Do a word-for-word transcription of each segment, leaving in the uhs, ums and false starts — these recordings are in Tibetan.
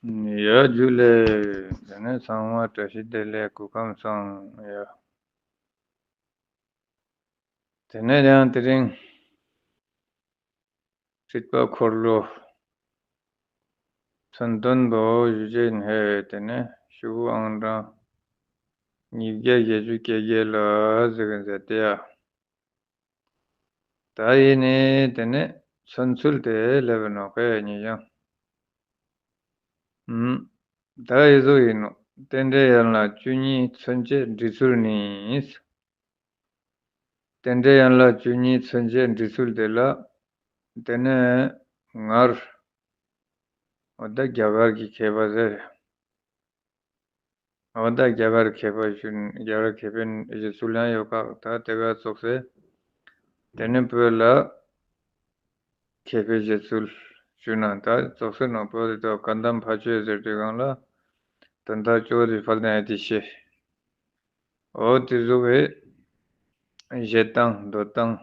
ཡ་ཇུ་ལེ། དེ་ནས་ཚང་མ་བཀྲ་ཤིས་བདེ་ལེགས། སྐུ་ཁམས་བཟང་། ཡ། དེ་ནས་ཡང་དེ་རིང་སྲིད་པ་འཁོར་ལོ་མཚོན་དོན་པོ་ཞུ་རྒྱུ་ཡིན། ཧེ། དེ་ནས་ཤོག་བུ་ཨང་གྲངས་ཉིས་བརྒྱ་བརྒྱད་ཅུ་གྱ་བརྒྱད་ལ་ཟེར་གི་མཛད་དེ་ཡ། ད་ཡིན་ནི་དེ་ནས་མཚོན་ཚུལ་དེ་སླེབས་ནོ་ཁེ་ཉིས་ཀྱང་། ཨུམ། ད་ཡི་བཟོ་ཡིན་ནོ། རྟེན་འབྲེལ་ཡན་ལག་བཅུ་གཉིས་མཚོན་བྱེད་འབྲི་ཚུལ་ནི། རྟེན་འབྲེལ་ཡན་ལག་བཅུ་གཉིས་མཚོན་བྱེད་འབྲི་ཚུལ་དེ་ལ། དེ་ནས་སྔར་འོ་ད་རྒྱ་གར་གྱི་མཁས་པ་ཟེར། འོ་ད་རྒྱ་གར་མཁས་པ་ཞུ་རྒྱ་གར་མཁས་པའི་རྗེ་བཙུན་ཡང་ཡོད་ཁག་ད་དེ་ག་ཙོགས་སེ། དེ་ནས་བོད་ལ་མཁས་པའི་རྗེ་བཙུན་ཞུ་ན་ད་ཙོགས་སེ་ནང་བོད་དེ་དག་བཀའ་གདམས་ཕ་ཆོས་ཟེར་དུས་སྒང་ལ་དོན་དག་ཅོ་དེ་ཕལ་ནས་དེ་ཤེས། འོ་དེ་བཟོ་བའི་བཞེད་སྟངས་འདོད་སྟངས་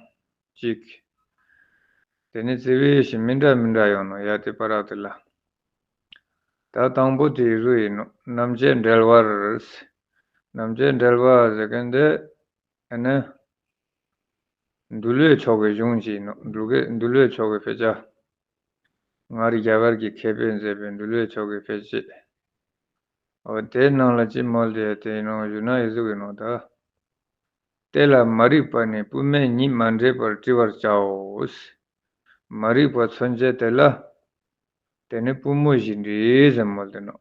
གཅིག། དེ་ནི་བརྩི་བའི་ཞིང་མི་འདྲ་མི་འདྲ་ཡོང་ནོ་ཡ་དེ་པ་རག་དེ་ལ། ད་དང་པོ་དེ་རུ་ཡིན་ནོ། རྣམ་བཅད་འགྲེལ་བར། རྣམ་བཅད་འགྲེལ་བ་ཟེར་མཁན་དེ་ཨ་ནི་འདུལ་བའི་ཕྱོགས་ཀྱི་གཞུང་ཞིག་ཡིན་ནོ། འདུལ་གི་འདུལ་བའི་ཕྱོགས་ཀྱི་དཔེ་ཆ། སྔར་རྒྱ་གར་གྱི་མཁས་པས་མཛད་པའི་འདུལ་བའི་ཕྱོགས་ཀྱི་དཔེ་ཆ། འོ་དེའི་ནང་ལ་ཅི་མོལ་དེ་དེ་ཡིན་ནོ་ཞུ་ན་ཡི་ཟུག་ཡིན་ནོ་ད། དེ་ལ་མ་རིག་པ་ནི་སྤུ་མེད་ཉིད་མ་འདྲེས་པར་བྲི་བར་བྱའོ། མ་རིག་པ་མཚོན་བྱེད་དེ་ལ། དེ་ནི་པུས་མོ་བཞི་འདྲེས་ཟེར་མོལ་དེ་ནོ།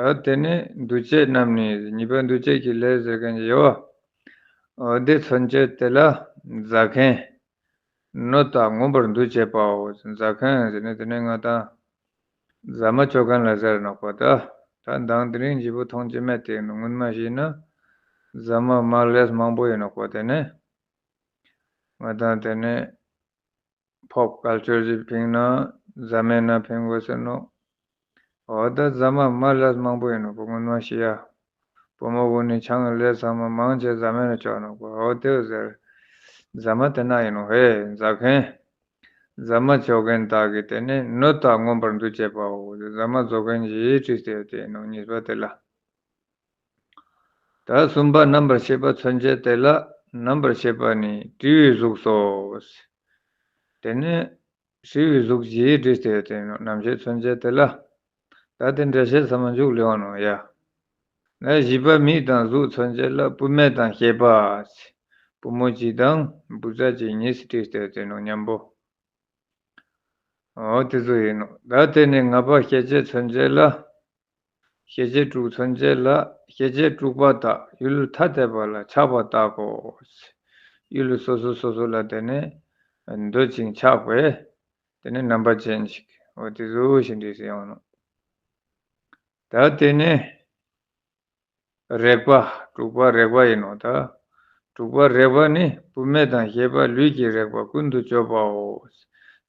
ཨ་དེ་ནི་འདུ་བྱེད་རྣམས་ནི་གཉིས་པ་འདུ་བྱེད་ཀྱི་ལས་ཟེར་མཁན་གྱི་ཡོད། འོ་དེ་མཚོན་བྱེད་དེ་ལ་རྫ་མཁན། ནོ་ད་མངོན་པར་འདུ་བྱེད་པའོ། རྫ་མཁན་ཟེར་ནས་དེ་ནས་ང་དང་རྫ་མ་བཅོ་མཁན་ལ་ཟེར་ནོག་པ་ད། ད་མདང་དེ་རིང་བཞི་པོ་མཐོང་ཅི་མེད་དེ་ནོ་སྔོན་མ་ཞིག་ན། རྫ་མ་མ་ལས་མང་པོ་ཡིན་ནོག་པ་དེ་ནས། ང་དང་དེ་ནས་ཕོབ་ཀལ་ཅར་ཞིག་ཕིང་ན་རྫ་མའི་ནང་ཕིང་དགོས་ཟེར་ནོ། འོ་ད་རྫ་མ་མ་ལས་མང་པོ་ཡིན་ནོ་པ་སྔོན་མ་ཞིག་ཡ། བུ་མོ་བོ་ནི་ཆང་ལས་ཚང་མ་མང་ཆེ་རྫ་མའི་ནང་བཅོ་ནོག་པ། འོ་དེ་ཟེར། རྫ་མ་དེ་ན་ཡིན་ནོ་ཧེ་རྫ་མཁན། རྫ་མ་བཅོ་མཁན་དག་གིས་དེ་ནས་ནོ་ད་མངོན་པར་འདུ་བྱེད་པའོ། རྫ་མ་བཟོ་མཁན་གྱིས་བྲིས་ཏེ་ཡོད་དེ་ནོ་གཉིས་པ་དེ་ལ། ད་གསུམ་པ་རྣམ་པར་ཤེས་པ་མཚོན་བྱེད་དེ་ལ་རྣམ་པར་ཤེས་པ་ནི་དྲི་བའི་གཟུགས་སོ། དེ་ནས་དྲི་བའི་གཟུགས་ཀྱིས་བྲིས་ཏེ་ཡོད་དེ་ནོ་རྣམ་ཤེས་མཚོན་བྱེད་དེ་ལ། ད་དེ་འགྲེལ་བཤད་ཚང་མ་མཇུག་ལེའོ་ནོ་ཡ། ན་བཞི་པ་མིག་དང་གཟུགས་མཚོན་བྱེད་ལ་སྤུ་མེད་དང་ཤེས་པ། པུས་མོ་གཅིག་དང་བུ་ཚ་གཅིག་གཉིས་སུ་བྲིས་ཏེ་ཡོད་དེ་ནོ་མཉམ་པོ། འོ་དེ་ཚོ་ཡིན་ནོ། ད་དེ་ནས་ལྔ་པ་ཤེས་བྱེད་མཚོན་བྱེད་ལ། ཤེས་བྱེད་དྲུག་མཚོན་བྱེད་ལ་ཤེས་བྱེད་དྲུག་པ་དག་ཡུལ་ཐ་དད་པ་ལ་ཆགས་པ་དག་གོ། ཡུལ་སོ་སོ་སོ་སོ་ལ་དེ་ནས་འདོད་ཅིང་ཆགས་པས་དེ་ནས་རྣམ་པ་ཅན་ཞིག་འོ་དེ་ཚོ་ཞིག་འདྲི་ཟེར་ཡོང་ནོ། ད་དེ་ནས་རེག་པ། དྲུག་པ་རེག་པ་ཡིན་ནོ་ད། དྲུག་པ་རེག་པ་ནི་སྤུ་མེད་དང་ཤེས་པ་ལུས་ཀྱི་རེག་པ་ཀུན་ཏུ་སྤྱོད་པའོ།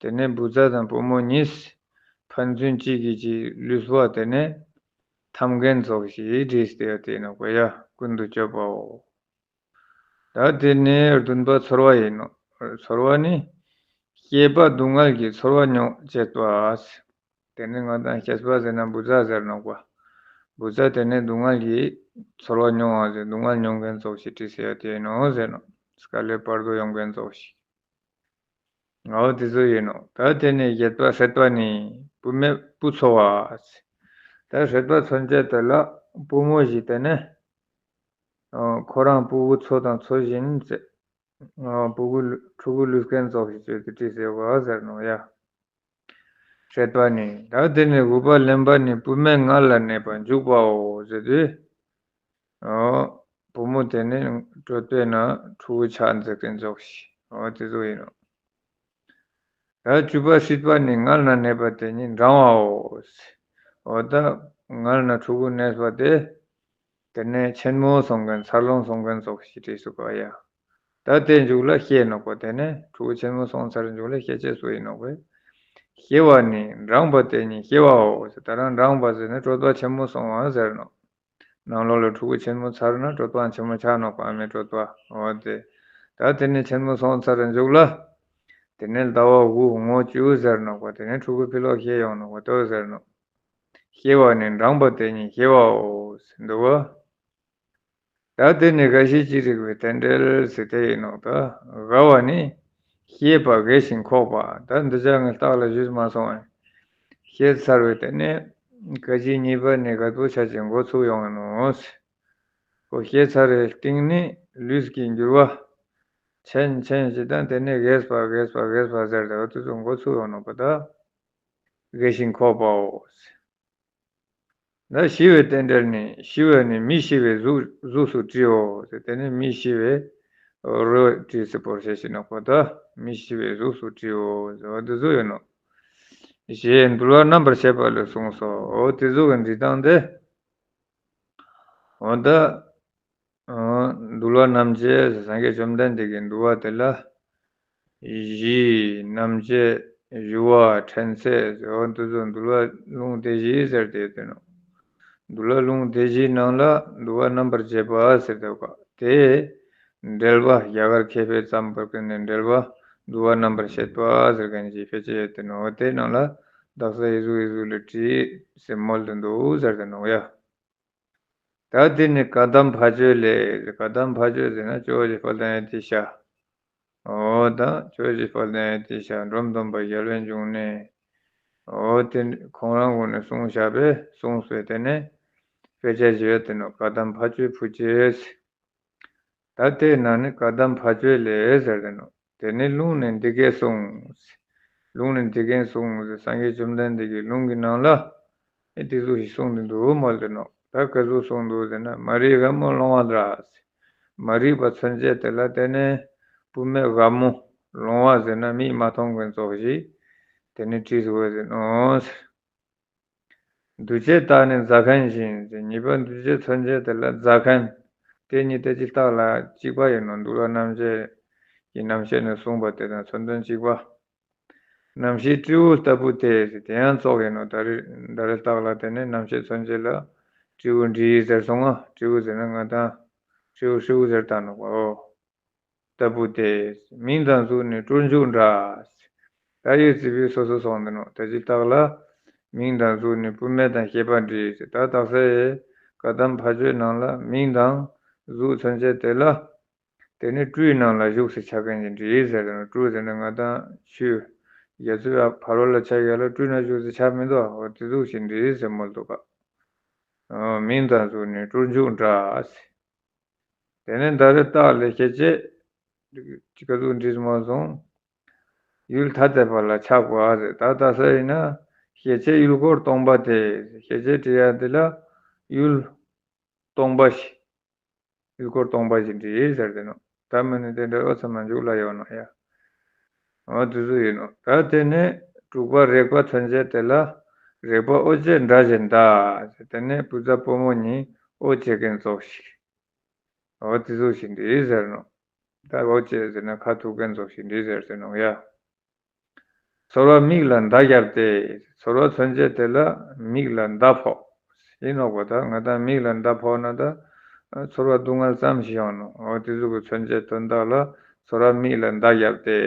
དེ་ནས་བུ་ཚ་དང་བུ་མོ་གཉིས་ཕན་ཚུན་གཅིག་གིས་གཅིག་ལུས་པ་དེ་ནས་ཐམ་མཁན་ཙོགས་ཤིག་བྲིས་ཏེ་ཡོད་དེ་ནོ་གོ་ཡ་ཀུན་ཏུ་སྤྱོད་པའོ། ད་དེ་ནས་བདུན་པ་ཚོར་བ་ཡིན་ནོ། ཚོར་བ་ནི་སྐྱེས་པ་སྡུག་བསྔལ་གྱི་ཚོར་བ་མྱོང་བྱེད་པ། དེ་ནི་ང་དང་སྐྱེས་པ་ཟེར་ན་བུ་ཚ་ཟེར་ནོག་པ། བུ་ཚ་དེ་ནི་སྡུག་བསྔལ་གྱི་ཚོར་བ་མྱོང་བ་ཟེར་སྡུག་བསྔལ་མྱོང་མཁན་ཙོགས་ཤིག་བྲིས་ཟེར་ཡ་དེ་ཡིན་ནོ་ཟེར་ནོ། དཀའ་ལས་བར་དོ་ཡོང་མཁན་ཙོགས་ཤིག་འོ་དེ་ཚོ་ཡིན་ནོ། ད་དེ་ནས་བརྒྱད་པ་སྲེད་པ་ནི་སྤུ་མེད་སྤུ་འཚོ་བ། ད་སྲེད་པ་མཚོན་བྱེད་དེ་ལ་པུས་མོ་བཞི་དེ་ནས་ཁོ་རང་སྤུ་གུ་འཚོ་དང་འཚོ་བཞིན་ཟེར། ཨ། སྤུ་གུ་ལུ་ཕྲུ་གུ་ལུས་མཁན་ཙོགས་ཤིག་བྱས་ཏེ་བྲིས་ཟེར་བ་ཟེར་ནོ་ཡ། སྲེད་པ་ནི། ད་དེ་ནས་དགུ་པ་ལེན་པ་ནི་སྤུ་མེད་ངལ་ལ་གནས་པ་འཇུག་པའོ་ཟེར་དུས། ཨོ། བུ་མོ་དེ་ནི་གྲོད་པའི་ནང་ཕྲུ་གུ་ཆགས་མཛད་མཁན་ཙོགས་ཤིག་འོ་དེ་ཚོ་ཡིན་ནོ། ད་བཅུ་པ་སྲིད་པ་ནི་ངལ་ན་གནས་པ་དེ་ཉིད་འགྲང་བའོ། འོ་ད་ངལ་ན་ཕྲུ་གུ་གནས་པ་དེ། དེ་ནས་ཆེན་མོ་སོང་མཁན་འཚར་ལོངས་སོང་མཁན་ཙོགས་ཤིག་བྲིས་སུ་གོ་ཡ། ད་དེ་མཇུག་ལ་ཤེས་ནོ་གོ་དེ་ནས་ཕྲུ་གུ་ཆེན་མོ་སོང་ཚར་མཇུག་ལ་ཤེས་བྱེད་སུ་ཡིན་ནོ་གོ། ཤེས་པ་ནི་འགྲངས་པ་དེ་ཉིད་ཤེས་པའོ། ད་རང་འགྲངས་པ་ཟེར་ན་གྲོད་པ་ཆེན་མོ་སོང་བ་ཟེར་ནོ། ནང་ལོགས་ལ་ཕྲུ་གུ་ཆེན་མོ་ཚར་ན་གྲོད་པའང་ཆེན་མོ་ཆགས་ནོ་གོ་ཨ་མའི་གྲོད་པ་འོ་དེ། ད་དེ་ནས་ཆེན་མོ་སོང་ཚར་མཇུག་ལ། དེ་ནས་ཟླ་བ་དགུ་ངོ་བཅུ་ཟེར་ནོ་གོ་དེ་ནས་ཕྲུ་གུ་ཕི་ལོག་ཤེས་ཡོང་ནོ་གོ་དོ་ཟེར་ནོ། ཤེས་པ་ནི་འགྲངས་པ་དེ་ཉིད་ཤེས་པའོ་ཟེར་འདུག་བ། ད་དེ་ནི་རྒ་ཤི་ཅི་རིགས་པའི་རྟེན་འབྲེལ་ཟེར་དེ་ཡིན་ནོ། ད་རྒ་བ་ནི་ཤེས་པ་རྒས་ཤིང་འཁོགས་པ། ད་འདི་ཅག་ངས་རྟགས་ལ་ཞུས་མ་སོང་བས། ཤེས་ཚར་བའི་དེ་ནི་རྒ་ཤི་གཉིས་པ་ནི་རྒད་པོ་ཆགས་ཀྱི་འགོ་ཚུགས་ཡོང་ངེ་ནོ། ཁོ་ཤེས་ཚར་བའི་སྟེང་ནས་ལུས་ཀྱི་འགྱུར་བ་ཆེན་ཆེན་ཞིག་དང་། དེ་ནས་རྒས་པ་རྒས་པ་རྒས་པ་ཟེར་ཏེ་འོ་དེ་ཚོ་འགོ་ཚུགས་ཡོང་ནོ་པ། ད་རྒས་ཤིང་འཁོགས་པའོ། ན་ཤི་བའི་རྟེན་འབྲེལ་ནི། ཤི་བ་ནི་མི་ཤི་བའི་གཟུགས་གཟུགས་སུ་བྲིའོ་ཟེར། དེ་ནི་མི་ཤི་བའི་རོ་བྲིས་སེ་བོར་ཤེས་ཤིག་ནོ་པ། ད་མི་ཤི་བའི་གཟུགས་སུ་བྲིའོ་ཟེར་བ་འདི་ཚོ་ཡོད་ནོ། ཞེས་འདུལ་བ་རྣམ་པར་བཤད་པ་ལས་གསུངས་སོ། འོ་དེ་ཚོ་གི་འབྲི་སྟངས་དེ། འོ་ད། འདུལ་བ་རྣམ་འབྱེད་ཟེར། སངས་རྒྱས་བཅོམ་ལྡན་འདས་ཀྱི་འདུལ་བ་དེ་ལ། གཞི། རྣམ་འབྱེད། ཞུ་བ། ཕྲན་ཚེགས་ཟེར་བ་འདི་ཚོ་འདུལ་བ་ལུང་སྡེ་བཞི་ཟེར་ཏེ་ཡོད་དེ་ནོ། འདུལ་བ་ལུང་སྡེ་བཞིའི་ནང་ལ་འདུལ་བ་རྣམ་པར་འབྱེད་པ་ཟེར་ཏེ་ཡོད་ཀ། དེ་འགྲེལ་པ་རྒྱ་གར་མཁས་པས་བརྩམས་པར་བཀོད་ནས་འགྲེལ་པ་འདུལ་བ་རྣམ་པར་བཤད་པ་ཟེར་མཁན་གྱི་དཔེ་ཆ་ཡོད་དེ་ནོ། དེ་ནང་ལ་དག་ས་ཡི་གཟུགས་ཡི་གཟུགས་ལས་བྲིས་སེ་མོལ་དུ་འདུག་ཟེར་ཏེ་ནོ་ཡ། ད་དེ་ནི་བཀའ་གདམས་ཕ་ཆོས་ལས། བཀའ་གདམས་ཕ་ཆོས་ཟེར་ན་ཇོ་བོ་རྗེ་དཔལ་ལྡན་ཨ་ཏི་ཤ། འོ་ད་ཇོ་བོ་རྗེ་དཔལ་ལྡན་ཨ་ཏི་ཤ། འབྲོམ་སྟོན་པ་རྒྱལ་བའི་འབྱུང་གནས། འོ་དེ་ཁོང་རང་ངོས་ནས་གསུངས་བཞག་པའི་གསུངས་སོ། དེ་ནས་དཔེ་ཆ་ཞིག་ཡོད་དེ་ནོ། བཀའ་གདམས་ཕ་ཆོས་ཕུ་ཆེ། ད་དེའི་ནང་ནས་བཀའ་གདམས་ཕ་ཆོས་ལས་ཟེར་ཏེ་ནོ། དེ་ནས་ལུང་ནི་འདི་སྐད་གསུངས། ལུང་ནི་འདི་སྐད་གསུངས་ཟེར། སངས་རྒྱས་བཅོམ་ལྡན་འདས་ཀྱི་ལུང་གི་ནང་ལ་ཨེ་དེ་ཚོ་ཞིག་གསུངས་ཏེ་འདུག་མོལ་ཏེ་ནོ། ད་ག་ཚོད་གསུངས་འདུག་ཟེར་ན། མ་རིག་རྒན་མོ་ལོང་བ་འདྲ། མ་རིག་པ་མཚོན་བྱེད་དེ་ལ་དེ་ནས་བུད་མེད་རྒན་མོ། ལོང་བ་ཟེར་ན་མིག་མ་མཐོང་མཁན་ཙོགས་ཤིག་དེ་ནས་བྲིས་སོང་བས་ཟེར་ནོ། འདུ་བྱེད་རྟགས་ནི་རྫ་མཁན་བཞིན་ཟེར། གཉིས་པ་འདུ་བྱེད་མཚོན་བྱེད་དེ་ལ་རྫ་མཁན། དེ་གཉིས་དེ་གཅིག་རྟགས་ལ་གཅིག་པ་ཡིན་ནོ། འདུལ་བ་རྣམ་འབྱེད་ཀྱི་རྣམ་བཤད་ནས་གསུངས་པ་དེ་དང་མཚོན་དོན་གཅིག་པ། རྣམ་ཤེས་སྤྲེའུ་ལྟ་བུ་སྟེ། དེ་ཡང་ཙོགས་ཡིན་ནོ། ད་རེས་ད་རེས་རྟགས་ལ་དེ་ནས་རྣམ་ཤེས་མཚོན་བྱེད་ལ་སྤྲེའུ་འབྲི་ཟེར་སོང་ང་། སྤྲེའུ་ཟེར་ན་ང་དང་སྤྲེའུ་སྤྲེའུ་ཟེར་བཏང་ནོ་གོ། ལྟ་བུ་སྟེ། མིང་དང་གཟུགས་ནི་སྤྲུལ་འཇུག་འདྲ། ད་ཡོད་ཚིག་པའི་སོ་སོ་སོང་དེ་ནོ། ད་གཅིག་རྟགས་ལ་མིང་དང་གཟུགས་ནི་བུད་མེད་དང་བྱེད་པ་འདྲ་ཟེར། ད་དག་ས་ཡི་བཀའ་གདམས་ཕ་ཆོས་ནང་ལ་མིང་དང་གཟུགས་མཚོན་བྱེད་དེ་ལ། དེ་ནི་སྤྲུལ་ནང་ལ་བཞུགས་སུ་ཆ་མཁན་གྱི་འདྲ་ཟེར་ཏེ་ནོ། སྤྲུལ་ཟེར་ན་ང་དང་ཆོས་རྒྱ་མཚོའི་ཕ་རོལ་ལ་ཆ་ཡ་ལ་སྤྲུལ་ནང་བཞུགས་སུ་ཆ་མི་འདུག་འོ་དེ་ཟུག་ཞིག་འདྲ་ཟེར་མོལ་འདུག་ག། མིང་དང་གཟུགས་ནི་སྤྲུལ་འཇུག་འདྲ་ཟེར། དེ་ནས་ད་རེས་རྟགས་ལས་ཤེས་བྱེད་ཅི་ག་ཟུག་འདྲ་མ་སོང་། ཡུལ་ཐ་དད་པ་ལ་ཆགས་པ་ཟེར། ད་ལྟ་ས་ཡིན་ན་ཤེས་བྱེད་ཡུལ་སྐོར་སྟོང་པ་སྟེ། ཤེས་བྱེད་བྲི་ཡ་དེ་ལ་ཡུལ་སྟོང་པ་ཞིག་ཡུལ་སྐོར་སྟོང་པ་ཞིག་འདྲ་ཟེར་ཏེ་ནོ། ད་མིན་ནི་དེ་འདྲ་ཨོ་ཚ་མ་འཇུག་ལ་ཡོད་ནོ་ཡ། འོ་དེ་ཚོ་ཡིན་ནོ། ད་དེ་ནས་དྲུག་པ་རེག་པ་མཚོན་བྱེད་དེ་ལ། རེག་པ་ཨོ་བྱེད་འདྲ་ཞིག་གདའ། དེ་ནས་བུ་ཚ་སྤོ་མོ་གཉིས་ཨོ་བྱེད་མཁན་ཙོགས་ཤིག་འོ་དེ་ཚོ་ཞིག་འདྲ་ཟེར་ནོ། ད་ཨོ་བྱེད་ཟེར་ན་ཁ་ཐུག་མཁན་ཙོགས་ཤིག་འདྲ་ཟེར་ཟེར་ནོ་ཡ། ཚོར་བ་མིག་ལ་མདའ་བརྒྱབ་སྟེ། ཚོར་བ་མཚོན་བྱེད་དེ་ལ་མིག་ལ་མདའ་ཕོག་ཡིན་ནོ་གོ། ད་ང་དང་མིག་ལ་མདའ་ཕོག་ན་ད་ཚོར་བ་སྡུག་བསྔལ་ཙམ་ཞིག་ཡོང་ནོ། འོ་དེ་ཚོ་གི་མཚོན་བྱེད་དོན་དག་ལ་ཚོར་བ་མིག་ལ་མདའ་བརྒྱབ་སྟེ།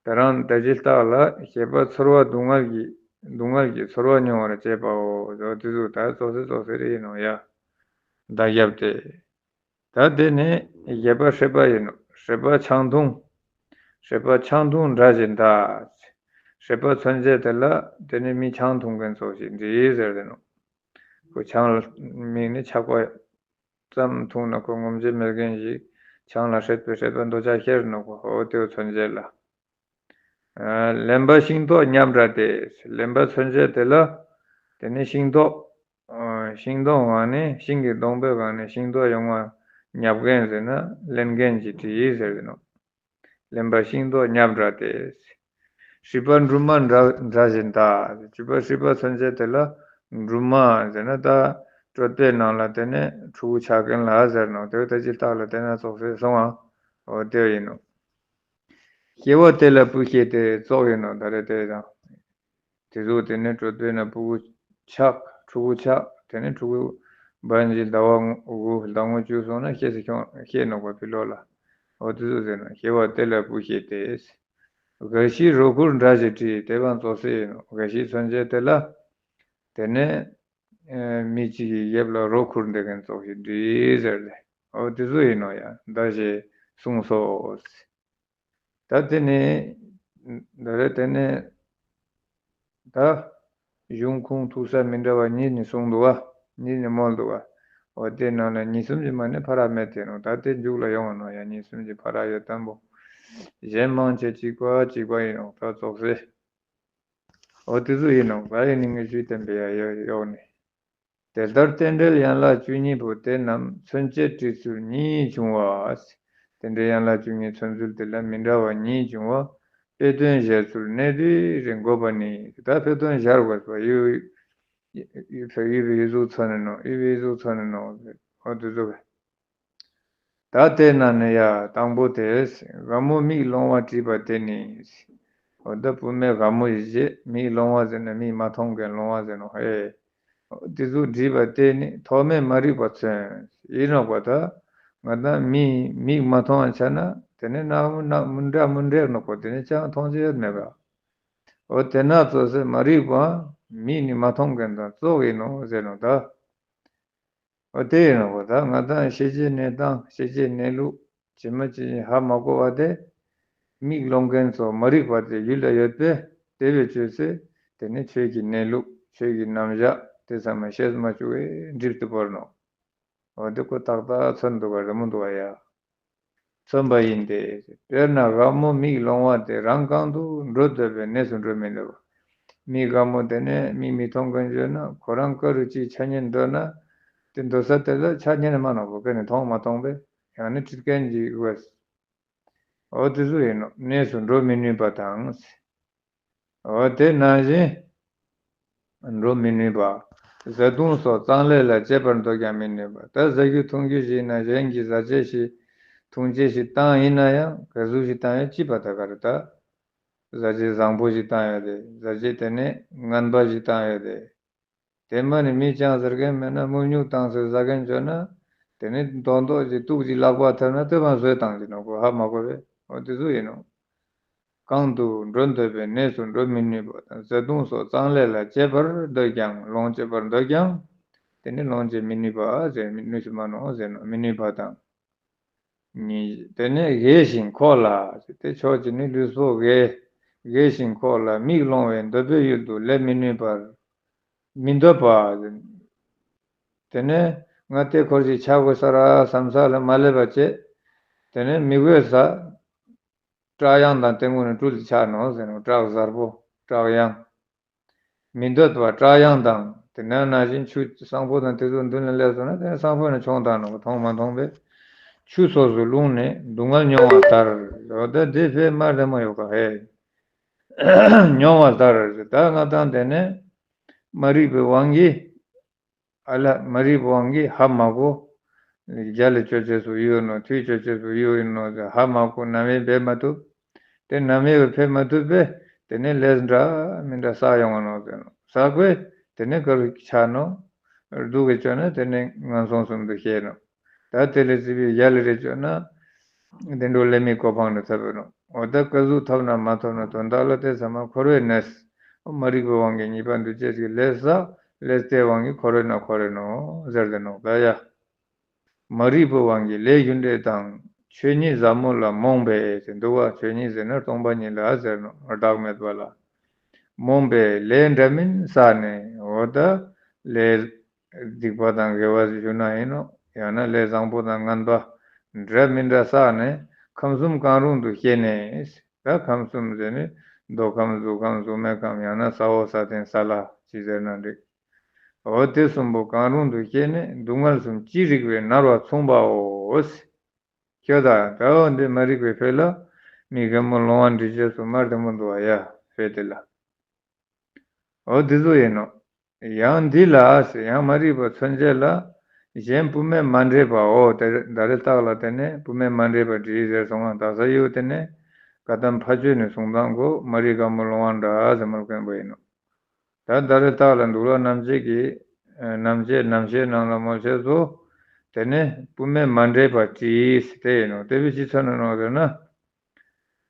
དེ་རང་ད་ཅི་རྟགས་ལ་ཤེས་པ་ཚོར་བ་སྡུག་བསྔལ་གྱི་སྡུག་བསྔལ་གྱི་ཚོར་བ་མྱོང་བར་བྱེད་པའོ། འོ་དེ་ཚོ་ད་ཙོགས་སེ་ཙོགས་སེ་རེ་ཡིན་ནོ་ཡ། མདའ་བརྒྱབ་སྟེ། ད་དེ་ནི་བཞི་པ་སྲེད་པ་ཡིན་ནོ། སྲེད་པ་ཆང་འཐུང་། སྲེད་པ་ཆང་འཐུང་འདྲ་ཞིག་གདའ། སྲེད་པ་མཚོན་བྱེད་དེ་ལ་དེ་ནི་མི་ཆང་འཐུང་མཁན་ཙོགས་ཤིག་འདྲ་ཟེར་ཏེ་ནོ། ཁོ་ཆང་ལ་མིག་ནི་ཆགས་པ་ཙམ་འཐུང་ན་ཁོ་ངོམ་ཆེ་མེད་མཁན་ཞིག་ཆང་ལ་སྲེད་པའི་སྲེད་པ་འདོད་ཆགས་ཤར་ནོ་གོ། འོ་དེའི་མཚོན་བྱེད་ལ། ལེན་པ་ཤིང་ཏོག་བརྙབ་འདྲ་སྟེ། ལེན་པ་མཚོན་བྱེད་དེ་ལ་དེ་ནི་ཤིང་ཏོག་ཤིང་སྡོང་སྒང་ནས་ཤིང་གི་སྡོང་པོའི་སྒང་ནས་ཤིང་ཏོག་ཡོང་བ་བརྙབ་མཁན་ཟེར་ན་ལེན་མཁན་གྱི་དྲི་ཡིག་ཟེར་གི་ནོ། ལེན་པ་ཤིང་ཏོག་བརྙབ་འདྲ་སྟེ། སྲིད་པ་འབྲུ་མ་འདྲ་འདྲ་བཞིན་དག་སྲིད་པ་སྲིད་པ་མཚོན་བྱེད་དེ་ལ་འབྲུ་མ་ཟེར་ན་ད་གྲོད་པའི་ནང་ལ་དེ་ནས་ཕྲུ་གུ་ཆགས་མཁན་ལ་ཟེར་ནོ། དེ་ད་ཅི་རྟགས་ལ་དེ་ན་ཙོགས་སེ་སོང་ཨ། འོ་དེ་ཡིན་ནོ། སྐྱེ་བ་དེ་ལ་བུ་སྐྱེས་ཏེ་ཙོགས་ཡིན་ནོ། ད་རེས་དེ་དང་། དེ་ཚོ་དེ་ནས་གྲོད་པའི་ནང་ཕྲུ་གུ་ཆགས། ཕྲུ་གུ་ཆགས། དེ་ནས་ཕྲུ་གུ་བན་གྱི་ཟླ་བ་དགུ་ཟླ་ངོ་བཅུ་སོང་ན་སྐྱེས་སུ་ཁྱོང་སྐྱེས་ནོ་གོ་ཕི་ལོགས་ལ། འོ་དེ་ཚོ་ཟེར་ན་སྐྱེ་བ་དེ་ལ་བུ་སྐྱེས་ཏེ། རྒ་ཤིའི་རོ་ཁུར་འདྲ་ཞིག་བྲིས། དེ་བང་ཙོགས་སེ་ཡིན་ནོ། རྒ་ཤིའི་མཚོན་བྱེད་དེ་ལ། དེ་ནས་མི་གཅིག་གི་ཡབ་ལ་རོ་ཁུར་འདེད་མཁན་ཙོགས་ཤིག་འདྲི་ཟེར་ལེ། འོ་དེ་ཚོ་ཡིན་ནོ་ཡ། མདའ་ཞེས་གསུངས་སོ། ད་དེ་ནས་ད་རེས་དེ་ནས་ད་གཞུང་ཁུངས་ཐུག་ས་མི་འདྲ་བ་གཉིས་ནས་གསུངས་འདུག་བ། གཉིས་ནས་མོལ་འདུག་བ། འོ་དེ་ནང་ནས་གཉིས་གསུམ་གྱི་མ་ནས་ཕར་ར་མེད་དེ་ནོ། ད་དེ་མཇུག་ལ་ཡོང་བ་ནོ་ཡ། གཉིས་གསུམ་གྱི་ཕར་ར་ཡོད་དམ་པོ། གཞན་མང་ཆེ་གཅིག་པ་གཅིག་པ་ཡིན་ནོ། ད་ཙོགས་སེ། འོ་དེ་ཚོ་ཡིན་ནོ། ག་ཡིན་ནི་ངས་ཞུས་བསྟན་པའི་ཡ་ཡོ་ཡོག་ནས། དེ་ལྟར་རྟེན་འབྲེལ་ཡན་ལག་བཅུ་གཉིས་པོ་དེ་རྣམས་མཚོན་བྱེད་བྲིས་ཚུལ་གཉིས་བྱུང་བ། རྟེན་འབྲེལ་ཡན་ལག་བཅུ་གཉིས་མཚོན་ཚུལ་དེ་ལ་མི་འདྲ་བ་གཉིས་བྱུང་བ། དཔེ་དོན་སྦྱར་ཚུལ་གནད་བསྡུས་རེ་འགོད་པ་ནི། ད་དཔེ་དོན་སྦྱར་དགོས་པ་ཡུལ་ཡུལ་ཡུལ་བའི་ཡུལ་གཟུགས་མཚོན་ནི་ནོ། ཡུལ་བའི་ཡུལ་གཟུགས་མཚོན་ནི་ནོ། འོ་དེ་ཚོ་གི། ད་དེ་ན་ནི་ཡ། དང་པོ་དེ། དགའ་མོ་མིག་ལོང་བ་བྲིས་པ་དེ་ནི། འོ་ད་བུད་མེད་དགའ་མོ་ཡི་རྗེས་མིག་ལོང་བ་ཟེར་ན་མིག་མ་མཐོང་མཁན་ལོང་བ་ཟེར་ནོ་ཧེ། འོ་དེ་ཚོ་བྲིས་པ་དེ་ནི་ཐོག་མེད་མ་རིག་པ་མཚོན་ཡིན་ནོ་གོ། ད་ང་དང་མིག་མིག་མ་མཐོང་བ་ཆ་ན་དེ་ནི་ནག་མོ་ནག་མོ་འདྲ་མོ་འདྲེག་ནོ་གོ། དེ་ནི་ཅང་མཐོང་ཆ་ཡོད་མེད་ག། འོ་དེ་ན་ཙོགས་སེ་མ་རིག་པ་མིག་ནི་མ་མཐོང་མཁན་དང་ཙོགས་ཡིན་ནོ་ཟེར་ནོ་ད། འོ་དེ་ཡིན་ནོ་གོ། ད་ང་དང་ཤེས་བྱའི་གནས་སྟངས་ཤེས་བྱའི་གནས་ལུགས་ཇི་མ་ཇི་བཞིན་ཧ་མ་གོ་བ་དེ། མིག་ལོང་མཁན་ཚོ་མ་རིག་པ་དེ་ཡུལ་ལ་ཡོད་པས། དེ་བས་བཅོས་ཚེ་དེ་ནི་ཆོས་ཀྱི་གནས་ལུགས་ཆོས་ཀྱི་རྣམ་གཞག་དེ་ཚང་མ་ཤེས་མ་བཅུག་པས་འགྲིབ་ཏུ་བོར་ནོ། འོ་དེ་ཁོ་ཏག་ཏག་མཚོན་འདུག་ག་རི་མོ་འདུག་ག་ཡ། མཚོན་པ་ཡིན་ཏེ། དཔེར་ན་དགའ་མོ་མིག་ལོང་བ་དེ་རང་གང་དུ་འགྲོ་འདོད་པའི་གནས་སུ་འགྲོ་མི་འདོད་པ། མིག་དགའ་མོ་དེ་ནས་མིག་མི་མཐོང་མཁན་བརྗོད་ན་ཁོ་རང་ག་རུ་ཅིག་ཆ་ཉན་འདོད་ན། དེ་འདོད་ས་དེ་ལ་ཆ་ཉན་མ་ནོ་གོ། ག་ནས་མཐོང་མ་མཐོང་པས་ཡང་ན་ཁྲིད་མཁན་གྱི་དབུས། འོ་དེ་ཚོ་ཡིན་ནོ། གནས་སུ་འགྲོ་མི་ནུས་པ་དང་། འོ་དེ་ནང་བཞིན་འགྲོ་མི་ནུས་པ། བཟའ་བཏུང་སོགས་གཙང་ལས་ལ་སྤྱད་པར་འདོད་ཀྱང་མི་ནུས་པ། ད་བཟའ་རྒྱུ་འཐུང་རྒྱུ་ཞིག་ན་གཞན་གྱིས་བཟའ་ཆས་ཤིག་འཐུང་ཆས་ཤིག་བཏང་ཡིན་ན་ཡང་ག་ཟུག་ཞིག་བཏང་ཡོད་ཅི་པ་ད་ག་རེ་ད། བཟའ་ཆས་བཟང་པོ་ཞིག་བཏང་ཡོད་དེ། བཟའ་ཆས་དེ་ནས་ངན་པ་ཞིག་བཏང་ཡོད་དེ། དེ་མ་ནི་མི་ཅང་ཟེར་མཁན་མེད་ན་དངུལ་ཉུག་བཏང་ཟེར་ཟ་མཁན་བྱོས་ན། དེ་ནི་མདོག་མདོག་ཅིག་སྟུག་ཅིག་ལག་པ་ཐེབས་ན་ལྟོས་པ་བཟོས་བཏང་གི་ནོ་གོ། ཧ་མ་གོ་བས། འོ་དེ་ཚོ་ཡིན་ནོ། གང་དུ་འགྲོ་འདོད་པའི་གནས་སུ་འགྲོ་མི་ནུས་པ་དང་། བཟའ་བཏུང་སོགས་གཙང་ལས་ལ་སྤྱད་པར་འདོད་ཀྱང་། ལོངས་སྤྱོད་པར་འདོད་ཀྱང་། དེ་ནི་ལོངས་སྤྱོད་མི་ནུས་པ་ཟེར། མི་ནུས་སུ་མ་ནོ་ཟེར་ནོ། མི་ནུས་པ་དང་། ཉིད་དེ་ནས་གས་ཤིང་ཁོག་ལ། དེ་ཕྱོགས་གཅིག་ནི་ལུས་པོ་གས། གས་ཤིང་ཁོག་ལ་མིག་ལོང་བའི་འདོད་པའི་ཡུལ་དུ་སླེབས་མི་ནུས་པར། མི་འདོད་པ། དེ་ནས་ང་དེ་སྐོར་ཞིག་ཆགས་དགོས་ས་ར་བསམ་ས་ལ་མ་སླེབས་པ་བྱས། དེ་ནས་མི་དགོས་ས། བཀྲག་གཡང་དང་དེ་ངོ་ནས་སྤྲུལ་ཏེ་ཆགས་ནོ་ཟེར་ནོ། བཀྲག་གཟར་པོ་བཀྲག་གཡང་། མི་འདོད་པ་བཀྲག་གཡང་དང་། དེ་ནང་ན་བཞིན་ཆུ་བསང་ཕོ་དང་དེ་ཚོ་མདུན་ལ་སླེབས་སོང་ན་དེ་ནས་བསང་ཕོ་ནས་མཆོང་བཏང་ནོ། མཐོང་མ་མཐོང་པས། ཆུ་སོ་སོའི་རླུང་ནི་སྡུག་བསྔལ་མྱོང་བ་ལྟར། འོ་ད་དེ་དཔེ་མ་བདེ་མོ་ཡོད་ག་ཧེ། མྱོང་བ་ལྟར། ད་ང་དང་དེ་ནས་མ་རིག་པའི་དབང་གིས། ཨ་ལ་མ་རིག་པའི་དབང་གིས་ཧ་མ་གོ། རྒྱ་ལ་ཅོ་ཅེས་སུ་ཡོད་ནོ། མཐུ་ཅོ་ཅེས་སུ་ཡོད་ནོ་ཟེར་ཧ་མ་གོ། ནམ་ཡང་འབད་མ་ཐུབ། དེ་ནམ་ཡང་འབད་མ་ཐུབ་པས། དེ་ནས་ལས་འདྲ་མི་འདྲ་བསགས་ཡོང་བ་ནོ་ཟེར་ནོ། བསགས་པས་དེ་ནས་ག་རུ་ཆགས་ནོ། སྡུག་གི་བཅོས་ན་དེ་ནས་ངན་སོང་གསུམ་དུ་སྐྱེ་ནོ། ད་དེ་ལས་བརྩིས་པའི་ཡ་ལ་རེ་བཅོས་ན། བདེ་འགྲོ་ལས་མེད་གོ་འཕང་ལ་ཐོབ་པའི་ནོ། འོ་ད་ག་ཟུག་ཐོབ་ན་མ་ཐོབ་ན་དོན་དག་ལ་དེ་ཚང་མ་འཁོར་བའི་གནས། མ་རིག་པའི་དབང་གིས་ཉེས་པ་འདུ་བྱེད་ཀྱི་ལས་བསགས། ལས་དེའི་དབང་གིས་འཁོར་བའི་ནང་འཁོར་རེ་ནོ་ཟེར་དེ་ནོ། ད་ཡ། མ་རིག་པའི་དབང་གིས་ལས་རྒྱུ་འབྲས་དང་། ཆོས་ཉིད་ཟབ་མོ་ལ་རྨོངས་པས་ཟེར་འདུག་བ། ཆོས་ཉིད་ཟེར་ན་སྟོང་པ་ཉིད་ལ་ཟེར་ནོ། བདག་མེད་པ་ལ། རྨོངས་པས་ལས་འདྲ་མིན་བསགས་ནས། འོ་ད་ལས་སྡིག་པ་དང་དགེ་བ་ཞུ་ན་ཡིན་ནོ། ཡང་ན་ལས་བཟང་པོ་དང་ངན་པ་འདྲ་མི་འདྲ་བསགས་ནས་ཁམས་གསུམ་གང་རུང་དུ་སྐྱེས་ནས། ད་ཁམས་གསུམ་ཟེར་ནི་མདོ་ཁམས་གཟུགས་ཁམས་གཟུགས་མེད་ཁམས། ཡང་ན་ས་འོག་ས་སྟེང་ས་བླ་ཅི་ཟེར་ན་འགྲིག། འོ་དེ་གསུམ་པོ་གང་རུང་དུ་སྐྱེས་ནས་སྡུག་བསྔལ་གསུམ་ཅི་རིགས་པས་མནར་བ་མཚུངས་པའོ། ཁྱོད་ད་ད་འོ་འདི་མ་རིག་པའི་དཔེ་ལ་མི་རྒན་མོ་ལོང་བ་འདྲི་བྱེད་སོ་མ་བདེ་མོ་འདུག་བ་ཡ། དཔེ་དེ་ལ། འོ་འདི་ཚོ་ཡིན་ནོ། ཡང་འདི་ལ་ཟེར། ཡང་མ་རིག་པ་མཚོན་བྱེད་ལ། གཞན་བུད་མེད་མ་འདྲེས་པའོ། དེ་ད་རེས་རྟགས་ལ་དེ་ནས་བུད་མེད་མ་འདྲེས་པ་བྲིས་ཟེར་སོང་ང་། ད་ས་ཡུལ་དེ་ནས་བཀའ་གདམས་ཕ་ཆོས་ནས་གསུང་སྟངས་གོ། མ་རིག་དགའ་མོ་ལོང་བ་འདྲ་ཟེར་མར་བཀོན་པ་ཡིན་ནོ། ད་ད་རེས་རྟགས་ལ་འདུག་ལ་རྣམ་བཅད་ཀྱི། རྣམ་བཅད་རྣམ་བཤད་ནང་ལ་མོ་བཤད་སོ། དེ་ནས་བུད་མེད་མ་འདྲེས་པ་བྲིས་ཟེར་དེ་ཡིན་ནོ། དེ་བས་ཅི་མཚོན་ནོ་ཟེར་ན།